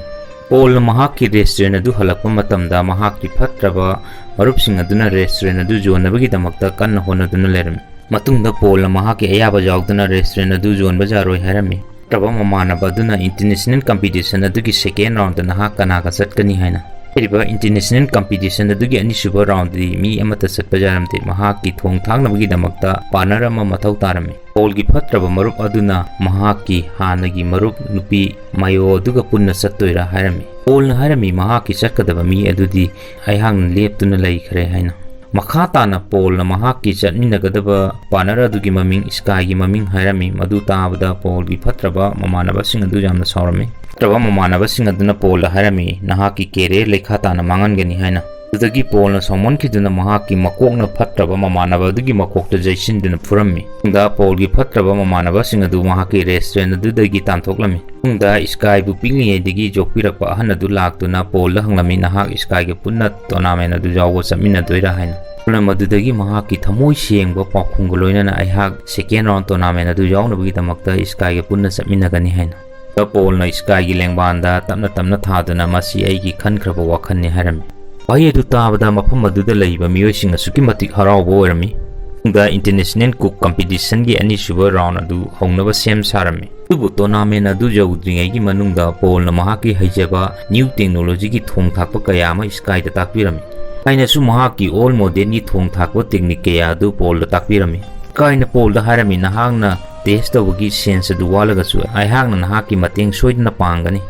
ꯄꯣꯜꯅ ꯃꯍꯥꯛꯀꯤ restaurant ꯑꯗꯨ ꯍꯜꯂꯛꯄ ꯃꯇꯝꯗ, ꯃꯍꯥꯛꯀꯤ ꯐꯠꯇ꯭ꯔꯕ ꯃꯔꯨꯞꯁꯤꯡ ꯑꯗꯨꯅ restaurant ꯑꯗꯨ ꯌꯣꯟꯅꯕꯒꯤꯗꯃꯛꯇ ꯀꯟꯅ ꯍꯣꯠꯅꯗꯨꯅ ꯂꯩꯔꯝꯃꯤ꯫ ꯃꯇꯨꯡꯗ ꯄꯣꯜꯅ ꯃꯍꯥꯛꯀꯤ ꯑꯌꯥꯕ ꯌꯥꯎꯗꯅ restaurant ꯑꯗꯨ ꯌꯣꯟꯕ ꯌꯥꯔꯣꯏ ꯍꯥꯏꯔꯝꯃꯤ꯫ ꯐꯠꯇ꯭ꯔꯕ ꯃꯃꯥꯟꯅꯕ ꯑꯗꯨꯅ international competition ꯑꯗꯨꯒꯤ second round ꯅꯍꯥꯛ ꯀꯅꯥꯒ ꯆꯠꯀꯅꯤ ꯍꯥꯏꯅ꯫ ꯍꯥꯏꯔꯤꯕ international competition ꯑꯗꯨꯒꯤ ꯑꯅꯤꯁꯨꯕ round ꯗꯤ ꯃꯤ ꯑꯃꯠꯇ ꯆꯠꯄ ꯌꯥꯔꯝꯗꯦ꯫ ꯃꯍꯥꯛꯀꯤ ꯊꯣꯡ ꯊꯥꯛꯅꯕꯒꯤꯗꯃꯛꯇ partner ꯑꯃ ꯃꯊꯧ ꯇꯥꯔꯝꯃꯤ꯫ ꯄꯣꯜꯒꯤ ꯐꯠꯇ꯭ꯔꯕ ꯃꯔꯨꯞ ꯑꯗꯨꯅ ꯃꯍꯥꯛꯀꯤ ꯍꯥꯟꯅꯒꯤ ꯃꯔꯨꯞ ꯅꯨꯄꯤ ꯃꯥꯌꯣ ꯑꯗꯨꯒ ꯄꯨꯟꯅ ꯆꯠꯇꯣꯏꯔꯥ ꯍꯥꯏꯔꯝꯃꯤ꯫ ꯄꯣꯜꯅ ꯍꯥꯏꯔꯝꯃꯤ, ꯃꯍꯥꯛꯀꯤ ꯆꯠꯀꯗꯕ ꯃꯤ ꯑꯗꯨꯗꯤ ꯑꯩꯍꯥꯛꯅ ꯂꯦꯞꯇꯨꯅ ꯂꯩꯈ꯭ꯔꯦ ꯍꯥꯏꯅ꯫ ꯃꯈꯥ ꯇꯥꯅ ꯄꯣꯜꯅ ꯃꯍꯥꯛꯀꯤ ꯆꯠꯃꯤꯟꯅꯒꯗꯕ ꯄꯥꯔꯠꯅꯔ ꯑꯗꯨꯒꯤ ꯃꯃꯤꯡ, ꯏꯁꯀꯥꯏꯒꯤ ꯃꯃꯤꯡ ꯍꯥꯏꯔꯝꯃꯤ꯫ ꯃꯗꯨ ꯇꯥꯕꯗ ꯄꯣꯜꯒꯤ ꯐꯠꯇ꯭ꯔꯕ ꯃꯃꯥꯟꯅꯕꯁꯤꯡ ꯑꯗꯨ ꯌꯥꯝꯅ ꯁꯥꯎꯔꯝꯃꯤ꯫ ꯐꯠꯇ꯭ꯔꯕ ꯃꯃꯥꯟꯅꯕꯁꯤꯡ ꯑꯗꯨꯅ ꯄꯣꯜꯗ ꯍꯥꯏꯔꯝꯃꯤ, "ꯅꯍꯥꯛꯀꯤ ꯀꯦꯔꯤꯌꯔ ꯂꯩꯈꯥ ꯇꯥꯅ ꯃꯥꯡꯍꯟꯒꯅꯤ" ꯍꯥꯏꯅ꯫ ꯑꯗꯨꯗꯒꯤ ꯄꯣꯜꯅ ꯁꯥꯎꯃꯟꯈꯤꯗꯨꯅ ꯃꯍꯥꯛꯀꯤ ꯃꯀꯣꯛꯅ ꯐꯠꯇ꯭ꯔꯕ ꯃꯃꯥꯟꯅꯕ ꯑꯗꯨꯒꯤ ꯃꯀꯣꯛꯇ ꯌꯩꯁꯤꯟꯗꯨꯅ ꯐꯨꯔꯝꯃꯤ꯫ ꯃꯇꯨꯡꯗ ꯄꯣꯜꯒꯤ ꯐꯠꯇ꯭ꯔꯕ ꯃꯃꯥꯟꯅꯕꯁꯤꯡ ꯑꯗꯨ ꯃꯍꯥꯛꯀꯤ ꯔꯦꯁꯇꯨꯔꯦꯟ ꯑꯗꯨꯗꯒꯤ ꯇꯥꯟꯊꯣꯛꯂꯝꯃꯤ꯫ ꯃꯇꯨꯡꯗ ꯏꯁꯀꯥꯏꯕꯨ ꯄꯤꯛꯂꯤꯉꯩꯗꯒꯤ ꯌꯣꯛꯄꯤꯔꯛꯄ ꯑꯍꯟ ꯑꯗꯨ ꯂꯥꯛꯇꯨꯅ ꯄꯣꯜꯗ ꯍꯪꯂꯝꯃꯤ, "ꯅꯍꯥꯛ ꯏꯁꯀꯥꯏꯒ ꯄꯨꯟꯅ ꯇꯣꯔꯅꯥꯃꯦꯟ ꯑꯗꯨ ꯌꯥꯎꯕ ꯆꯠꯃꯤꯟꯅꯗꯣꯏꯔꯥ?" ꯍꯥꯏꯅ꯫ ꯄꯣꯜꯅ ꯃꯗꯨꯗꯒꯤ ꯃꯍꯥꯛꯀꯤ ꯊꯃꯣꯏ ꯁꯦꯡꯕ ꯄꯥꯎꯈꯨꯝꯒ ꯂꯣꯏꯅꯅ, "ꯑꯩꯍꯥꯛ ꯁꯦꯀꯦꯟ ꯔꯥꯎꯟ ꯇꯣꯔꯅꯥꯃꯦꯟ ꯑꯗꯨ ꯌꯥꯎꯅꯕꯒꯤꯗꯃꯛꯇ ꯏꯁꯀꯥꯏꯒ ꯄꯨꯟꯅ ꯆꯠꯃꯤꯟꯅꯒꯅꯤ" ꯍꯥꯏꯅ꯫ ꯄꯣꯜꯅ ꯏꯁꯀꯥꯏꯒꯤ ꯂꯦꯡꯕꯥꯟꯗ ꯇꯞꯅ ꯇꯞꯅ ꯊꯥꯗꯨꯅ, "ꯃꯁꯤ ꯑꯩꯒꯤ ꯈꯟꯈ꯭ꯔꯕ ꯋꯥꯈꯜꯅꯤ" ꯍꯥꯏꯔꯝꯃꯤ꯫ ꯋꯥꯍꯩ ꯑꯗꯨ ꯇꯥꯕꯗ ꯃꯐꯝ ꯑꯗꯨꯗ ꯂꯩꯕ ꯃꯤꯑꯣꯏꯁꯤꯡ ꯑꯁꯨꯛꯀꯤ ꯃꯇꯤꯛ ꯍꯔꯥꯎꯕ ꯑꯣꯏꯔꯝꯃꯤ꯫ ꯃꯇꯨꯡꯗ ꯏꯟꯇꯔꯅꯦꯁꯅꯦꯜ ꯀꯨꯛ ꯀꯝꯄꯤꯇꯤꯁꯟꯒꯤ ꯑꯅꯤꯁꯨꯕ ꯔꯥꯎꯟ ꯑꯗꯨ ꯍꯧꯅꯕ ꯁꯦꯝ ꯁꯥꯔꯝꯃꯤ꯫ ꯑꯗꯨꯕꯨ ꯇꯣꯔꯅꯥꯃꯦꯟ ꯑꯗꯨ ꯌꯧꯗ꯭ꯔꯤꯉꯩꯒꯤ ꯃꯅꯨꯡꯗ ꯄꯣꯜꯅ ꯃꯍꯥꯛꯀꯤ ꯍꯩꯖꯕ ꯅ꯭ꯌꯨ ꯇꯦꯛꯅꯣꯂꯣꯖꯤꯒꯤ ꯊꯣꯡ ꯊꯥꯛꯄ ꯀꯌꯥ ꯑꯃ ꯏꯁꯀꯥꯏꯗ ꯇꯥꯛꯄꯤꯔꯝꯃꯤ꯫ ꯏꯁꯀꯥꯏꯅꯁꯨ ꯃꯍꯥꯛꯀꯤ ꯑꯣꯜ ꯃꯣꯗꯦꯜꯒꯤ ꯊꯣꯡ ꯊꯥꯛꯄ ꯇꯦꯛꯅꯤꯛ ꯀꯌꯥ ꯑꯗꯨ ꯄꯣꯜꯗ ꯇꯥꯛꯄꯤꯔꯝꯃꯤ꯫ ꯏꯁꯀꯥꯏꯅ ꯄꯣꯜꯗ ꯍꯥꯏꯔꯝꯃꯤ, "ꯅꯍꯥꯛꯅ ꯇꯦꯁ ꯇꯧꯕꯒꯤ ꯁꯦꯟꯁ ꯑꯗꯨ ꯋꯥꯠꯂꯒꯁꯨ ꯑꯩꯍꯥꯛꯅ ꯅꯍꯥꯛꯀꯤ ꯃꯇꯦꯡ ꯁꯣꯏꯗꯅ ꯄꯥꯡꯒꯅꯤ"꯫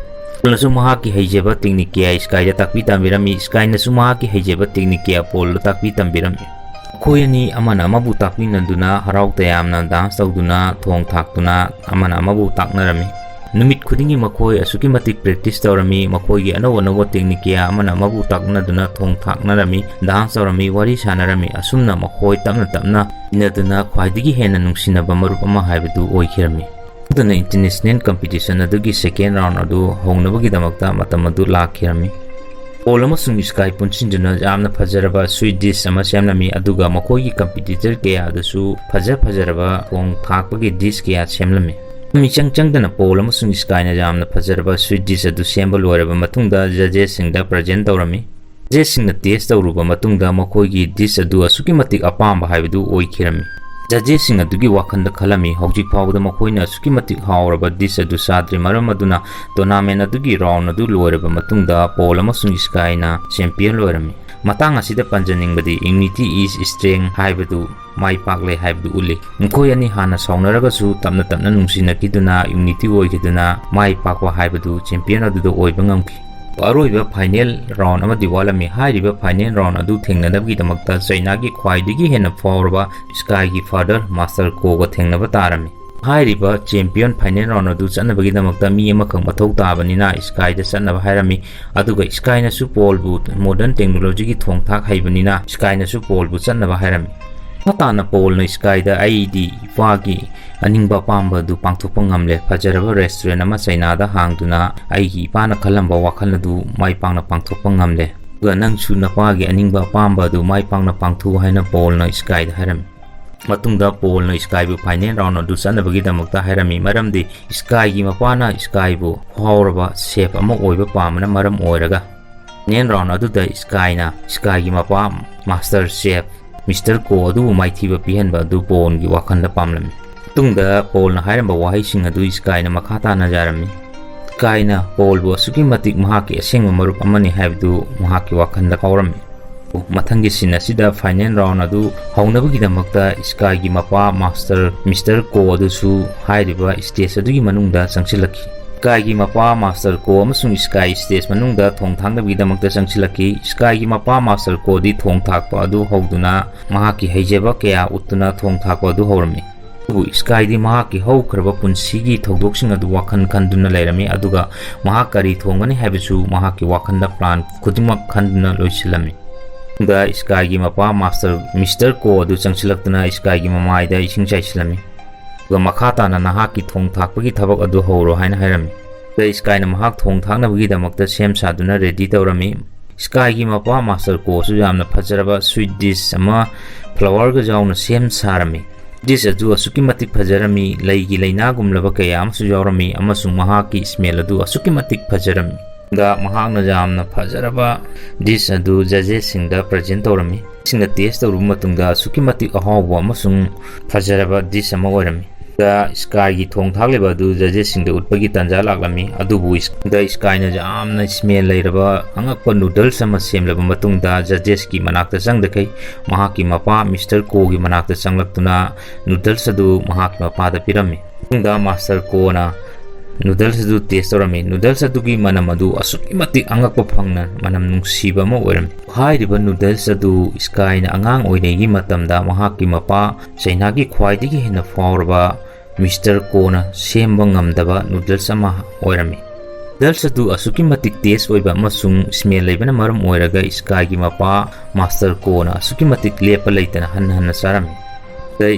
ꯄꯣꯜꯅꯁꯨ ꯃꯍꯥꯛꯀꯤ ꯍꯩꯖꯕ ꯇꯦꯛꯅꯤꯛ ꯀꯌꯥ ꯏꯁꯀꯥꯏꯗ ꯇꯥꯛꯄꯤ ꯇꯝꯕꯤꯔꯝꯃꯤ, ꯏꯁꯀꯥꯏꯅꯁꯨ ꯃꯍꯥꯛꯀꯤ ꯍꯩꯖꯕ ꯇꯦꯛꯅꯤꯛ ꯀꯌꯥ ꯄꯣꯜꯗ ꯇꯥꯛꯄꯤ ꯇꯝꯕꯤꯔꯝꯃꯤ꯫ ꯃꯈꯣꯏ ꯑꯅꯤ ꯑꯃꯅ ꯑꯃꯕꯨ ꯇꯥꯛꯄꯤꯅꯗꯨꯅ, ꯍꯔꯥꯎ ꯇꯌꯥꯝꯅ ꯗꯥꯟꯁ ꯇꯧꯗꯨꯅ, ꯊꯣꯡ ꯊꯥꯛꯇꯨꯅ ꯑꯃꯅ ꯑꯃꯕꯨ ꯇꯥꯛꯅꯔꯝꯃꯤ꯫ ꯅꯨꯃꯤꯠ ꯈꯨꯗꯤꯡꯒꯤ ꯃꯈꯣꯏ ꯑꯁꯨꯛꯀꯤ ꯃꯇꯤꯛ ꯄ꯭ꯔꯦꯛꯇꯤꯁ ꯇꯧꯔꯝꯃꯤ꯫ ꯃꯈꯣꯏꯒꯤ ꯑꯅꯧ ꯑꯅꯧꯕ ꯇꯦꯛꯅꯤꯛ ꯀꯌꯥ ꯑꯃꯅ ꯑꯃꯕꯨ ꯇꯥꯛꯅꯗꯨꯅ ꯊꯣꯡ ꯊꯥꯛꯅꯔꯝꯃꯤ, ꯗꯥꯟꯁ ꯇꯧꯔꯝꯃꯤ, ꯋꯥꯔꯤ ꯁꯥꯟꯅꯔꯝꯃꯤ꯫ ꯑꯁꯨꯝꯅ ꯃꯈꯣꯏ ꯇꯞꯅ ꯇꯞꯅ ꯇꯤꯟꯅꯗꯨꯅ ꯈ꯭ꯋꯥꯏꯗꯒꯤ ꯍꯦꯟꯅ ꯅꯨꯡꯁꯤꯅꯕ ꯃꯔꯨꯞ ꯑꯃ ꯍꯥꯏꯕꯗꯨ ꯑꯣꯏꯈꯤꯔꯝꯃꯤ꯫ ꯑꯗꯨꯅ ꯏꯟꯇꯔꯅꯦꯁꯅꯦꯜ ꯀꯝꯄꯤꯇꯤꯁꯟ ꯑꯗꯨꯒꯤ ꯁꯦꯀꯦꯟ ꯔꯥꯎꯟ ꯑꯗꯨ ꯍꯧꯅꯕꯒꯤꯗꯃꯛꯇ ꯃꯇꯝ ꯑꯗꯨ ꯂꯥꯛꯈꯤꯔꯝꯃꯤ꯫ ꯄꯣꯜ ꯑꯃꯁꯨꯡ ꯏꯁꯀꯥꯏ ꯄꯨꯟꯁꯤꯟꯗꯨꯅ ꯌꯥꯝꯅ ꯐꯖꯔꯕ ꯁ꯭ꯋꯤꯠ ꯗꯤꯁ ꯑꯃ ꯁꯦꯝꯂꯝꯃꯤ, ꯑꯗꯨꯒ ꯃꯈꯣꯏꯒꯤ ꯀꯝꯄꯤꯇꯤꯇꯔ ꯀꯌꯥ ꯑꯗꯨꯁꯨ ꯐꯖ ꯐꯖꯔꯕ ꯊꯣꯡ ꯊꯥꯛꯄꯒꯤ ꯗꯤꯁ ꯀꯌꯥ ꯁꯦꯝꯂꯝꯃꯤ꯫ ꯃꯇꯝ ꯏꯆꯪ ꯆꯪꯗꯅ ꯄꯣꯜ ꯑꯃꯁꯨꯡ ꯏꯁꯀꯥꯏꯅ ꯌꯥꯝꯅ ꯐꯖꯔꯕ ꯁ꯭ꯋꯤꯠ ꯗꯤꯁ ꯑꯗꯨ ꯁꯦꯝꯕ ꯂꯣꯏꯔꯕ ꯃꯇꯨꯡꯗ ꯖꯖꯦꯁꯁꯤꯡꯗ ꯄ꯭ꯔꯖꯦꯟ ꯇꯧꯔꯝꯃꯤ꯫ ꯖꯖꯦꯁꯁꯤꯡꯅ ꯇꯦꯁ ꯇꯧꯔꯨꯕ ꯃꯇꯨꯡꯗ ꯃꯈꯣꯏꯒꯤ ꯗꯤꯁ ꯑꯗꯨ ꯑꯁꯨꯛꯀꯤ ꯃꯇꯤꯛ ꯑꯄꯥꯝꯕ ꯍꯥꯏꯕꯗꯨ ꯑꯣꯏꯈꯤꯔꯝꯃꯤ꯫ ꯖꯖꯦꯁꯁꯤꯡ ꯑꯗꯨꯒꯤ ꯋꯥꯈꯜꯗ ꯈꯜꯂꯝꯃꯤ, ꯍꯧꯖꯤꯛ ꯐꯥꯎꯕꯗ ꯃꯈꯣꯏꯅ ꯑꯁꯨꯛꯀꯤ ꯃꯇꯤꯛ ꯍꯥꯎꯔꯕ ꯗꯤꯁ ꯑꯗꯨ ꯆꯥꯗ꯭ꯔꯤ, ꯃꯔꯝ ꯑꯗꯨꯅ ꯇꯣꯔꯅꯥꯃꯦꯟ ꯑꯗꯨꯒꯤ ꯔꯥꯎꯟ ꯑꯗꯨ ꯂꯣꯏꯔꯕ ꯃꯇꯨꯡꯗ ꯄꯣꯜ ꯑꯃꯁꯨꯡ ꯏꯁꯀꯥꯏꯅ ꯆꯦꯝꯄꯤꯌꯟ ꯑꯣꯏꯔꯝꯃꯤ꯫ ꯃꯇꯥꯡ ꯑꯁꯤꯗ ꯄꯟꯖꯅꯤꯡꯕꯗꯤ, "Unity is strength" ꯍꯥꯏꯕꯗꯨ ꯃꯥꯏ ꯄꯥꯛꯂꯦ ꯍꯥꯏꯕꯗꯨ ꯎꯠꯂꯤ꯫ ꯃꯈꯣꯏ ꯑꯅꯤ ꯍꯥꯟꯅ ꯁꯥꯎꯅꯔꯒꯁꯨ ꯇꯞꯅ ꯇꯞꯅ ꯅꯨꯡꯁꯤꯅꯈꯤꯗꯨꯅ, ꯌꯨꯅꯤꯇꯤ ꯑꯣꯏꯈꯤꯗꯨꯅ, ꯃꯥꯏ ꯄꯥꯛꯄ ꯍꯥꯏꯕꯗꯨ ꯆꯦꯝꯄꯤꯌꯟ ꯑꯗꯨꯗ ꯑꯣꯏꯕ ꯉꯝꯈꯤ꯫ ꯑꯔꯣꯏꯕ final round ꯑꯃꯗꯤ ꯋꯥꯠꯂꯝꯃꯤ꯫ ꯍꯥꯏꯔꯤꯕ final round ꯑꯗꯨ ꯊꯦꯡꯅꯅꯕꯒꯤꯗꯃꯛꯇ ꯆꯩꯅꯥꯒꯤ ꯈ꯭ꯋꯥꯏꯗꯒꯤ ꯍꯦꯟꯅ ꯐꯥꯎꯔꯕ ꯁ꯭ꯀꯥꯏꯒꯤ father Master Koꯒ ꯊꯦꯡꯅꯕ ꯇꯥꯔꯝꯃꯤ꯫ ꯍꯥꯏꯔꯤꯕ champion final round ꯑꯗꯨ ꯆꯠꯅꯕꯒꯤꯗꯃꯛꯇ ꯃꯤ ꯑꯃꯈꯛ ꯃꯊꯧ ꯇꯥꯕꯅꯤꯅ ꯁ꯭ꯀꯥꯏꯗ ꯆꯠꯅꯕ ꯍꯥꯏꯔꯝꯃꯤ꯫ ꯑꯗꯨꯒ ꯁ꯭ꯀꯥꯏꯅꯁꯨ ꯄꯣꯜꯕꯨ modern technologyꯒꯤ ꯊꯣꯡ ꯊꯥꯛ ꯍꯩꯕꯅꯤꯅ ꯁ꯭ꯀꯥꯏꯅꯁꯨ ꯄꯣꯜꯕꯨ ꯆꯠꯅꯕ ꯍꯥꯏꯔꯝꯃꯤ꯫ ꯃꯈꯥ ꯇꯥꯅ ꯄꯣꯜꯅ ꯁ꯭ꯀꯥꯏꯗ "ꯑꯩꯗꯤ ꯏꯄꯥꯒꯤ ꯑꯅꯤꯡꯕ ꯑꯄꯥꯝꯕ ꯑꯗꯨ ꯄꯥꯡꯊꯣꯛꯄ ꯉꯝꯂꯦ꯫ ꯐꯖꯔꯕ restaurant ꯑꯃ ꯆꯩꯅꯥꯗ ꯍꯥꯡꯗꯨꯅ ꯑꯩꯒꯤ ꯏꯄꯥꯅ ꯈꯜꯂꯝꯕ ꯋꯥꯈꯜ ꯑꯗꯨ ꯃꯥꯏ ꯄꯥꯛꯅ ꯄꯥꯡꯊꯣꯛꯄ ꯉꯝꯂꯦ꯫ ꯑꯗꯨꯒ ꯅꯪꯁꯨ ꯅꯄꯥꯒꯤ ꯑꯅꯤꯡꯕ ꯑꯄꯥꯝꯕ ꯑꯗꯨ ꯃꯥꯏ ꯄꯥꯛꯅ ꯄꯥꯡꯊꯣꯛꯎ" ꯍꯥꯏꯅ ꯄꯣꯜꯅ ꯁ꯭ꯀꯥꯏꯗ ꯍꯥꯏꯔꯝꯃꯤ꯫ ꯃꯇꯨꯡꯗ ꯄꯣꯜꯅ ꯁ꯭ꯀꯥꯏꯕꯨ final round ꯑꯗꯨ ꯆꯠꯅꯕꯒꯤꯗꯃꯛꯇ ꯍꯥꯏꯔꯝꯃꯤ, ꯃꯔꯝꯗꯤ ꯁ꯭ꯀꯥꯏꯒꯤ ꯃꯄꯥꯅ ꯁ꯭ꯀꯥꯏꯕꯨ ꯐꯥꯎꯔꯕ chef ꯑꯃ ꯑꯣꯏꯕ ꯄꯥꯝꯕꯅ ꯃꯔꯝ ꯑꯣꯏꯔꯒ꯫ Final round ꯑꯗꯨꯗ ꯁ꯭ꯀꯥꯏꯅ ꯁ꯭ꯀꯥꯏꯒꯤ ꯃꯄꯥ Master Chef Mister Ko ꯑꯗꯨꯕꯨ ꯃꯥꯏꯊꯤꯕ ꯄꯤꯍꯟꯕ ꯑꯗꯨ ꯄꯣꯜꯒꯤ ꯋꯥꯈꯜꯗ ꯄꯥꯝꯂꯝꯃꯤ꯫ ꯃꯇꯨꯡꯗ ꯄꯣꯜꯅ ꯍꯥꯏꯔꯝꯕ ꯋꯥꯍꯩꯁꯤꯡ ꯑꯗꯨ ꯁ꯭ꯀꯥꯏꯅ ꯃꯈꯥ ꯇꯥꯅ ꯌꯥꯔꯝꯃꯤ꯫ ꯁ꯭ꯀꯥꯏꯅ ꯄꯣꯜꯕꯨ ꯑꯁꯨꯛꯀꯤ ꯃꯇꯤꯛ ꯃꯍꯥꯛꯀꯤ ꯑꯁꯦꯡꯕ ꯃꯔꯨꯞ ꯑꯃꯅꯤ ꯍꯥꯏꯕꯗꯨ ꯃꯍꯥꯛꯀꯤ ꯋꯥꯈꯜꯗ ꯐꯥꯎꯔꯝꯃꯤ꯫ ꯃꯊꯪꯒꯤ scene ꯑꯁꯤꯗ final round ꯑꯗꯨ ꯍꯧꯅꯕꯒꯤꯗꯃꯛꯇ ꯁ꯭ꯀꯥꯏꯒꯤ ꯃꯄꯥ Master Mister Ko ꯑꯗꯨꯁꯨ ꯍꯥꯏꯔꯤꯕ stage ꯑꯗꯨꯒꯤ ꯃꯅꯨꯡꯗ ꯆꯪꯁꯤꯜꯂꯛꯈꯤ꯫ ꯁ꯭ꯀꯥꯏꯒꯤ ꯃꯄꯥ Master Ko ꯑꯃꯁꯨꯡ ꯁ꯭ꯀꯥꯏ stage ꯃꯅꯨꯡꯗ ꯊꯣꯡ ꯊꯥꯛꯅꯕꯒꯤꯗꯃꯛꯇ ꯆꯪꯁꯤꯜꯂꯛꯈꯤ꯫ ꯁ꯭ꯀꯥꯏꯒꯤ ꯃꯄꯥ Master Koꯗꯤ ꯊꯣꯡ ꯊꯥꯛꯄ ꯑꯗꯨ ꯍꯧꯗꯨꯅ ꯃꯍꯥꯛꯀꯤ ꯍꯩꯖꯕ ꯀꯌꯥ ꯎꯠꯇꯨꯅ ꯊꯣꯡ ꯊꯥꯛꯄ ꯑꯗꯨ ꯍꯧꯔꯝꯃꯤ꯫ ꯑꯗꯨꯕꯨ ꯁ꯭ꯀꯥꯏꯗꯤ ꯃꯍꯥꯛꯀꯤ ꯍꯧꯈ꯭ꯔꯕ ꯄꯨꯟꯁꯤꯒꯤ ꯊꯧꯗꯣꯛꯁꯤꯡ ꯑꯗꯨ ꯋꯥꯈꯜ ꯈꯟꯗꯨꯅ ꯂꯩꯔꯝꯃꯤ, ꯑꯗꯨꯒ ꯃꯍꯥꯛ ꯀꯔꯤ ꯊꯣꯡꯒꯅꯤ ꯍꯥꯏꯕꯁꯨ ꯃꯍꯥꯛꯀꯤ ꯋꯥꯈꯜꯗ plan ꯈꯨꯗꯤꯡꯃꯛ ꯈꯟꯗꯨꯅ ꯂꯣꯏꯁꯤꯜꯂꯝꯃꯤ꯫ ꯃꯇꯨꯡꯗ ꯁ꯭ꯀꯥꯏꯒꯤ ꯃꯄꯥ Master Mister Ko ꯑꯗꯨ ꯆꯪꯁꯤꯜꯂꯛꯇꯨꯅ ꯁ꯭ꯀꯥꯏꯒꯤ ꯃꯃꯥꯏꯗ ꯏꯁꯤꯡ ꯆꯥꯏꯁꯤꯜꯂꯝꯃꯤ꯫ ꯑꯗꯨꯒ ꯃꯈꯥ ꯇꯥꯅ "ꯅꯍꯥꯛꯀꯤ ꯊꯣꯡ ꯊꯥꯛꯄꯒꯤ ꯊꯕꯛ ꯑꯗꯨ ꯍꯧꯔꯣ" ꯍꯥꯏꯅ ꯍꯥꯏꯔꯝꯃꯤ꯫ ꯑꯗꯨꯗ ꯁ꯭ꯀꯥꯏꯅ ꯃꯍꯥꯛ ꯊꯣꯡ ꯊꯥꯛꯅꯕꯒꯤꯗꯃꯛꯇ ꯁꯦꯝ ꯁꯥꯗꯨꯅ ready ꯇꯧꯔꯝꯃꯤ꯫ ꯁ꯭ꯀꯥꯏꯒꯤ ꯃꯄꯥ Master Koꯁꯨ ꯌꯥꯝꯅ ꯐꯖꯔꯕ sweet dish ꯑꯃ flowerꯒ ꯌꯥꯎꯅ ꯁꯦꯝ ꯁꯥꯔꯝꯃꯤ꯫ Dish ꯑꯗꯨ ꯑꯁꯨꯛꯀꯤ ꯃꯇꯤꯛ ꯐꯖꯔꯝꯃꯤ, ꯂꯩꯒꯤ ꯂꯩꯅꯥꯒꯨꯝꯂꯕ ꯀꯌꯥ ꯑꯃꯁꯨ ꯌꯥꯎꯔꯝꯃꯤ, ꯑꯃꯁꯨꯡ ꯃꯍꯥꯛꯀꯤ smell ꯑꯗꯨ ꯑꯁꯨꯛꯀꯤ ꯃꯇꯤꯛ ꯐꯖꯔꯝꯃꯤ꯫ ꯗ ꯃꯍꯥꯛꯅ ꯌꯥꯝꯅ ꯐꯖꯔꯕ dish ꯑꯗꯨ judgesꯁꯤꯡꯗ present ꯇꯧꯔꯝꯃꯤ꯫ ꯁꯤꯡꯅ taste ꯇꯧꯔꯨꯕ ꯃꯇꯨꯡꯗ ꯑꯁꯨꯛꯀꯤ ꯃꯇꯤꯛ ꯑꯍꯥꯎꯕ ꯑꯃꯁꯨꯡ ꯐꯖꯔꯕ dish ꯑꯃ ꯑꯣꯏꯔꯝꯃꯤ꯫ ꯗ ꯁ꯭ꯀꯥꯏꯒꯤ ꯊꯣꯡ ꯊꯥꯛꯂꯤꯕ ꯑꯗꯨ judgesꯁꯤꯡꯗ ꯎꯠꯄꯒꯤ ꯇꯥꯟꯖꯥ ꯂꯥꯛꯂꯝꯃꯤ꯫ ꯑꯗꯨꯕꯨ ꯗ ꯁ꯭ꯀꯥꯏꯅ ꯌꯥꯝꯅ smell ꯂꯩꯔꯕ ꯑꯉꯛꯄ noodles ꯑꯃ ꯁꯦꯝꯂꯕ ꯃꯇꯨꯡꯗ judgesꯀꯤ ꯃꯅꯥꯛꯇ ꯆꯪꯗꯈꯩ ꯃꯍꯥꯛꯀꯤ ꯃꯄꯥ Mister Koꯒꯤ ꯃꯅꯥꯛꯇ ꯆꯪꯂꯛꯇꯨꯅ noodles ꯑꯗꯨ ꯃꯍꯥꯛꯀꯤ ꯃꯄꯥꯗ ꯄꯤꯔꯝꯃꯤ꯫ ꯃꯇꯨꯡꯗ Master Koꯅ ꯅꯨꯗꯜꯁ ꯑꯗꯨ ꯇꯦꯁ ꯇꯧꯔꯝꯃꯤ꯫ ꯅꯨꯗꯜꯁ ꯑꯗꯨꯒꯤ ꯃꯅꯝ ꯑꯗꯨ ꯑꯁꯨꯛꯀꯤ ꯃꯇꯤꯛ ꯑꯉꯛꯄ ꯐꯪꯅ ꯃꯅꯝ ꯅꯨꯡꯁꯤꯕ ꯑꯃ ꯑꯣꯏꯔꯝꯃꯤ꯫ ꯍꯥꯏꯔꯤꯕ ꯅꯨꯗꯜꯁ ꯑꯗꯨ ꯁ꯭ꯀꯥꯏꯅ ꯑꯉꯥꯡ ꯑꯣꯏꯔꯤꯉꯩꯒꯤ ꯃꯇꯝꯗ ꯃꯍꯥꯛꯀꯤ ꯃꯄꯥ ꯆꯩꯅꯥꯒꯤ ꯈ꯭ꯋꯥꯏꯗꯒꯤ ꯍꯦꯟꯅ ꯐꯥꯎꯔꯕ ꯃꯤꯁꯇꯔ ꯀꯣꯅ ꯁꯦꯝꯕ ꯉꯝꯗꯕ ꯅꯨꯗꯜꯁ ꯑꯃ ꯑꯣꯏꯔꯝꯃꯤ꯫ ꯅꯨꯗꯜꯁ ꯑꯗꯨ ꯑꯁꯨꯛꯀꯤ ꯃꯇꯤꯛ ꯇꯦꯁ ꯑꯣꯏꯕ ꯑꯃꯁꯨꯡ ꯁ꯭ꯃꯦꯜ ꯂꯩꯕꯅ ꯃꯔꯝ ꯑꯣꯏꯔꯒ ꯁ꯭ꯀꯥꯏꯒꯤ ꯃꯄꯥ ꯃꯥꯁꯇꯔ ꯀꯣꯅ ꯑꯁꯨꯛꯀꯤ ꯃꯇꯤꯛ ꯂꯦꯞꯄ ꯂꯩꯇꯅ ꯍꯟꯅ ꯍꯟꯅ ꯆꯥꯔꯝꯃꯤ꯫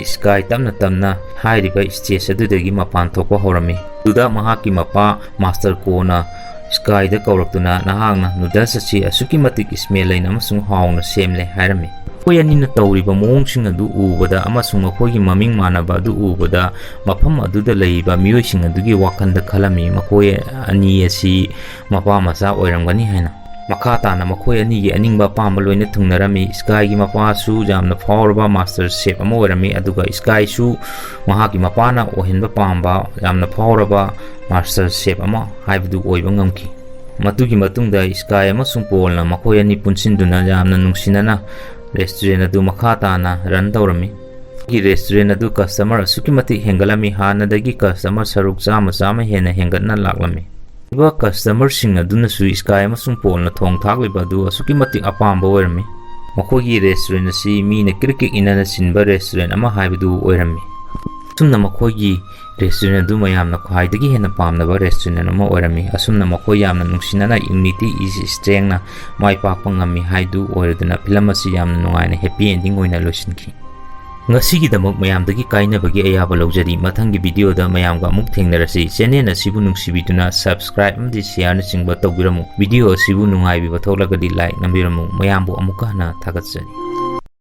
ꯁ꯭ꯀꯥꯏ ꯇꯞꯅ ꯇꯞꯅ ꯍꯥꯏꯔꯤꯕ ꯁ꯭ꯇꯦꯖ ꯑꯗꯨꯗꯒꯤ ꯃꯄꯥꯟ ꯊꯣꯛꯄ ꯍꯧꯔꯝꯃꯤ꯫ ꯑꯗꯨꯗ ꯃꯍꯥꯛꯀꯤ ꯃꯄꯥ ꯃꯥꯁꯇꯔ ꯀꯣꯅ ꯁ꯭ꯀꯥꯏꯗ ꯀꯧꯔꯛꯇꯨꯅ, "ꯅꯍꯥꯛꯅ ꯅꯨꯗꯜꯁ ꯑꯁꯤ ꯑꯁꯨꯛꯀꯤ ꯃꯇꯤꯛ ꯁ꯭ꯃꯦꯜ ꯂꯩꯅ ꯑꯃꯁꯨꯡ ꯍꯥꯎꯅ ꯁꯦꯝꯂꯦ" ꯍꯥꯏꯔꯝꯃꯤ꯫ ꯃꯈꯣꯏ ꯑꯅꯤꯅ ꯇꯧꯔꯤꯕ ꯃꯑꯣꯡꯁꯤꯡ ꯑꯗꯨ ꯎꯕꯗ ꯑꯃꯁꯨꯡ ꯃꯈꯣꯏꯒꯤ ꯃꯃꯤꯡ ꯃꯥꯟꯅꯕ ꯑꯗꯨ ꯎꯕꯗ, ꯃꯐꯝ ꯑꯗꯨꯗ ꯂꯩꯔꯤꯕ ꯃꯤꯑꯣꯏꯁꯤꯡ ꯑꯗꯨꯒꯤ ꯋꯥꯈꯜꯗ ꯈꯜꯂꯝꯃꯤ, ꯃꯈꯣꯏ ꯑꯅꯤ ꯑꯁꯤ ꯃꯄꯥ ꯃꯆꯥ ꯑꯣꯏꯔꯝꯒꯅꯤ ꯍꯥꯏꯅ꯫ ꯃꯈꯥ ꯇꯥꯅ ꯃꯈꯣꯏ ꯑꯅꯤꯒꯤ ꯑꯅꯤꯡꯕ ꯑꯄꯥꯝꯕ ꯂꯣꯏꯅ ꯊꯨꯡꯅꯔꯝꯃꯤ꯫ ꯁ꯭ꯀꯥꯏꯒꯤ ꯃꯄꯥꯁꯨ ꯌꯥꯝꯅ ꯐꯥꯎꯔꯕ ꯃꯥꯁꯇꯔ ꯁꯦꯐ ꯑꯃ ꯑꯣꯏꯔꯝꯃꯤ, ꯑꯗꯨꯒ ꯁ꯭ꯀꯥꯏꯁꯨ ꯃꯍꯥꯛꯀꯤ ꯃꯄꯥꯅ ꯑꯣꯏꯍꯟꯕ ꯄꯥꯝꯕ ꯌꯥꯝꯅ ꯐꯥꯎꯔꯕ ꯃꯥꯁꯇꯔ ꯁꯦꯐ ꯑꯃ ꯍꯥꯏꯕꯗꯨ ꯑꯣꯏꯕ ꯉꯝꯈꯤ꯫ ꯃꯗꯨꯒꯤ ꯃꯇꯨꯡꯗ ꯁ꯭ꯀꯥꯏ ꯑꯃꯁꯨꯡ ꯄꯣꯜꯅ ꯃꯈꯣꯏ ꯑꯅꯤ ꯄꯨꯟꯁꯤꯟꯗꯨꯅ ꯌꯥꯝꯅ ꯅꯨꯡꯁꯤꯅꯅ ꯔꯦꯁꯇꯨꯔꯦꯟ ꯑꯗꯨ ꯃꯈꯥ ꯇꯥꯅ ꯔꯟ ꯇꯧꯔꯝꯃꯤ꯫ ꯃꯈꯣꯏꯒꯤ ꯔꯦꯁꯇꯨꯔꯦꯟ ꯑꯗꯨ ꯀꯁꯇꯃꯔ ꯑꯁꯨꯛꯀꯤ ꯃꯇꯤꯛ ꯍꯦꯟꯒꯠꯂꯝꯃꯤ, ꯍꯥꯟꯅꯗꯒꯤ ꯀꯁꯇꯃꯔ ꯁꯔꯨꯛ ꯆꯥꯝꯃ ꯆꯥꯝꯃ ꯍꯦꯟꯅ ꯍꯦꯟꯒꯠꯅ ꯂꯥꯛꯂꯝꯃꯤ꯫ ꯂꯥꯛꯂꯤꯕ ꯀꯁꯇꯃꯔꯁꯤꯡ ꯑꯗꯨꯅꯁꯨ ꯁ꯭ꯀꯥꯏ ꯑꯃꯁꯨꯡ ꯄꯣꯜꯅ ꯊꯣꯡ ꯊꯥꯛꯂꯤꯕ ꯑꯗꯨ ꯑꯁꯨꯛꯀꯤ ꯃꯇꯤꯛ ꯑꯄꯥꯝꯕ ꯑꯣꯏꯔꯝꯃꯤ꯫ ꯃꯈꯣꯏꯒꯤ ꯔꯦꯁꯇꯨꯔꯦꯟ ꯑꯁꯤ ꯃꯤꯅ ꯀ꯭ꯔꯤꯛ ꯀ꯭ꯔꯤꯛ ꯏꯟꯅꯅ ꯆꯤꯟꯕ ꯔꯦꯁꯇꯨꯔꯦꯟ ꯑꯃ ꯍꯥꯏꯕꯗꯨ ꯑꯣꯏꯔꯝꯃꯤ꯫ ꯑꯁꯨꯝꯅ ꯃꯈꯣꯏꯒꯤ ꯔꯦꯁꯇꯨꯔꯦꯟ ꯑꯗꯨ ꯃꯌꯥꯝꯅ ꯈ꯭ꯋꯥꯏꯗꯒꯤ ꯍꯦꯟꯅ ꯄꯥꯝꯅꯕ ꯔꯦꯁꯇꯨꯔꯦꯟ ꯑꯃ ꯑꯣꯏꯔꯝꯃꯤ꯫ ꯑꯁꯨꯝꯅ ꯃꯈꯣꯏ ꯌꯥꯝꯅ ꯅꯨꯡꯁꯤꯅꯅ "Unity is strength"ꯅ ꯃꯥꯏ ꯄꯥꯛꯄ ꯉꯝꯃꯤ ꯍꯥꯏꯗꯨ ꯑꯣꯏꯔꯗꯨꯅ ꯐꯤꯂꯝ ꯑꯁꯤ ꯌꯥꯝꯅ ꯅꯨꯡꯉꯥꯏꯅ ꯍꯦꯄꯤ ꯑꯦꯟꯗꯤꯡ ꯑꯣꯏꯅ ꯂꯣꯏꯁꯤꯟꯈꯤ꯫ ꯉꯁꯤꯒꯤꯗꯃꯛ ꯃꯌꯥꯝꯗꯒꯤ ꯀꯥꯏꯅꯕꯒꯤ ꯑꯌꯥꯕ ꯂꯧꯖꯔꯤ꯫ ꯃꯊꯪꯒꯤ ꯚꯤꯗꯤꯑꯣꯗ ꯃꯌꯥꯝꯒ ꯑꯃꯨꯛ ꯊꯦꯡꯅꯔꯁꯤ꯫ ꯆꯦꯅꯦꯜ ꯑꯁꯤꯕꯨ ꯅꯨꯡꯁꯤꯕꯤꯗꯨꯅ ꯁꯕꯁꯀ꯭ꯔꯥꯏꯕ ꯑꯃꯗꯤ ꯁꯤꯌꯥꯔꯅꯆꯤꯡꯕ ꯇꯧꯕꯤꯔꯝꯃꯨ꯫ ꯚꯤꯗꯤꯑꯣ ꯑꯁꯤꯕꯨ ꯅꯨꯡꯉꯥꯏꯕꯤꯕ ꯊꯣꯛꯂꯒꯗꯤ ꯂꯥꯏꯛ ꯅꯝꯕꯤꯔꯝꯃꯨ꯫ ꯃꯌꯥꯝꯕꯨ ꯑꯃꯨꯛꯀ ꯍꯟꯅ ꯊꯥꯒꯠꯆꯔꯤ꯫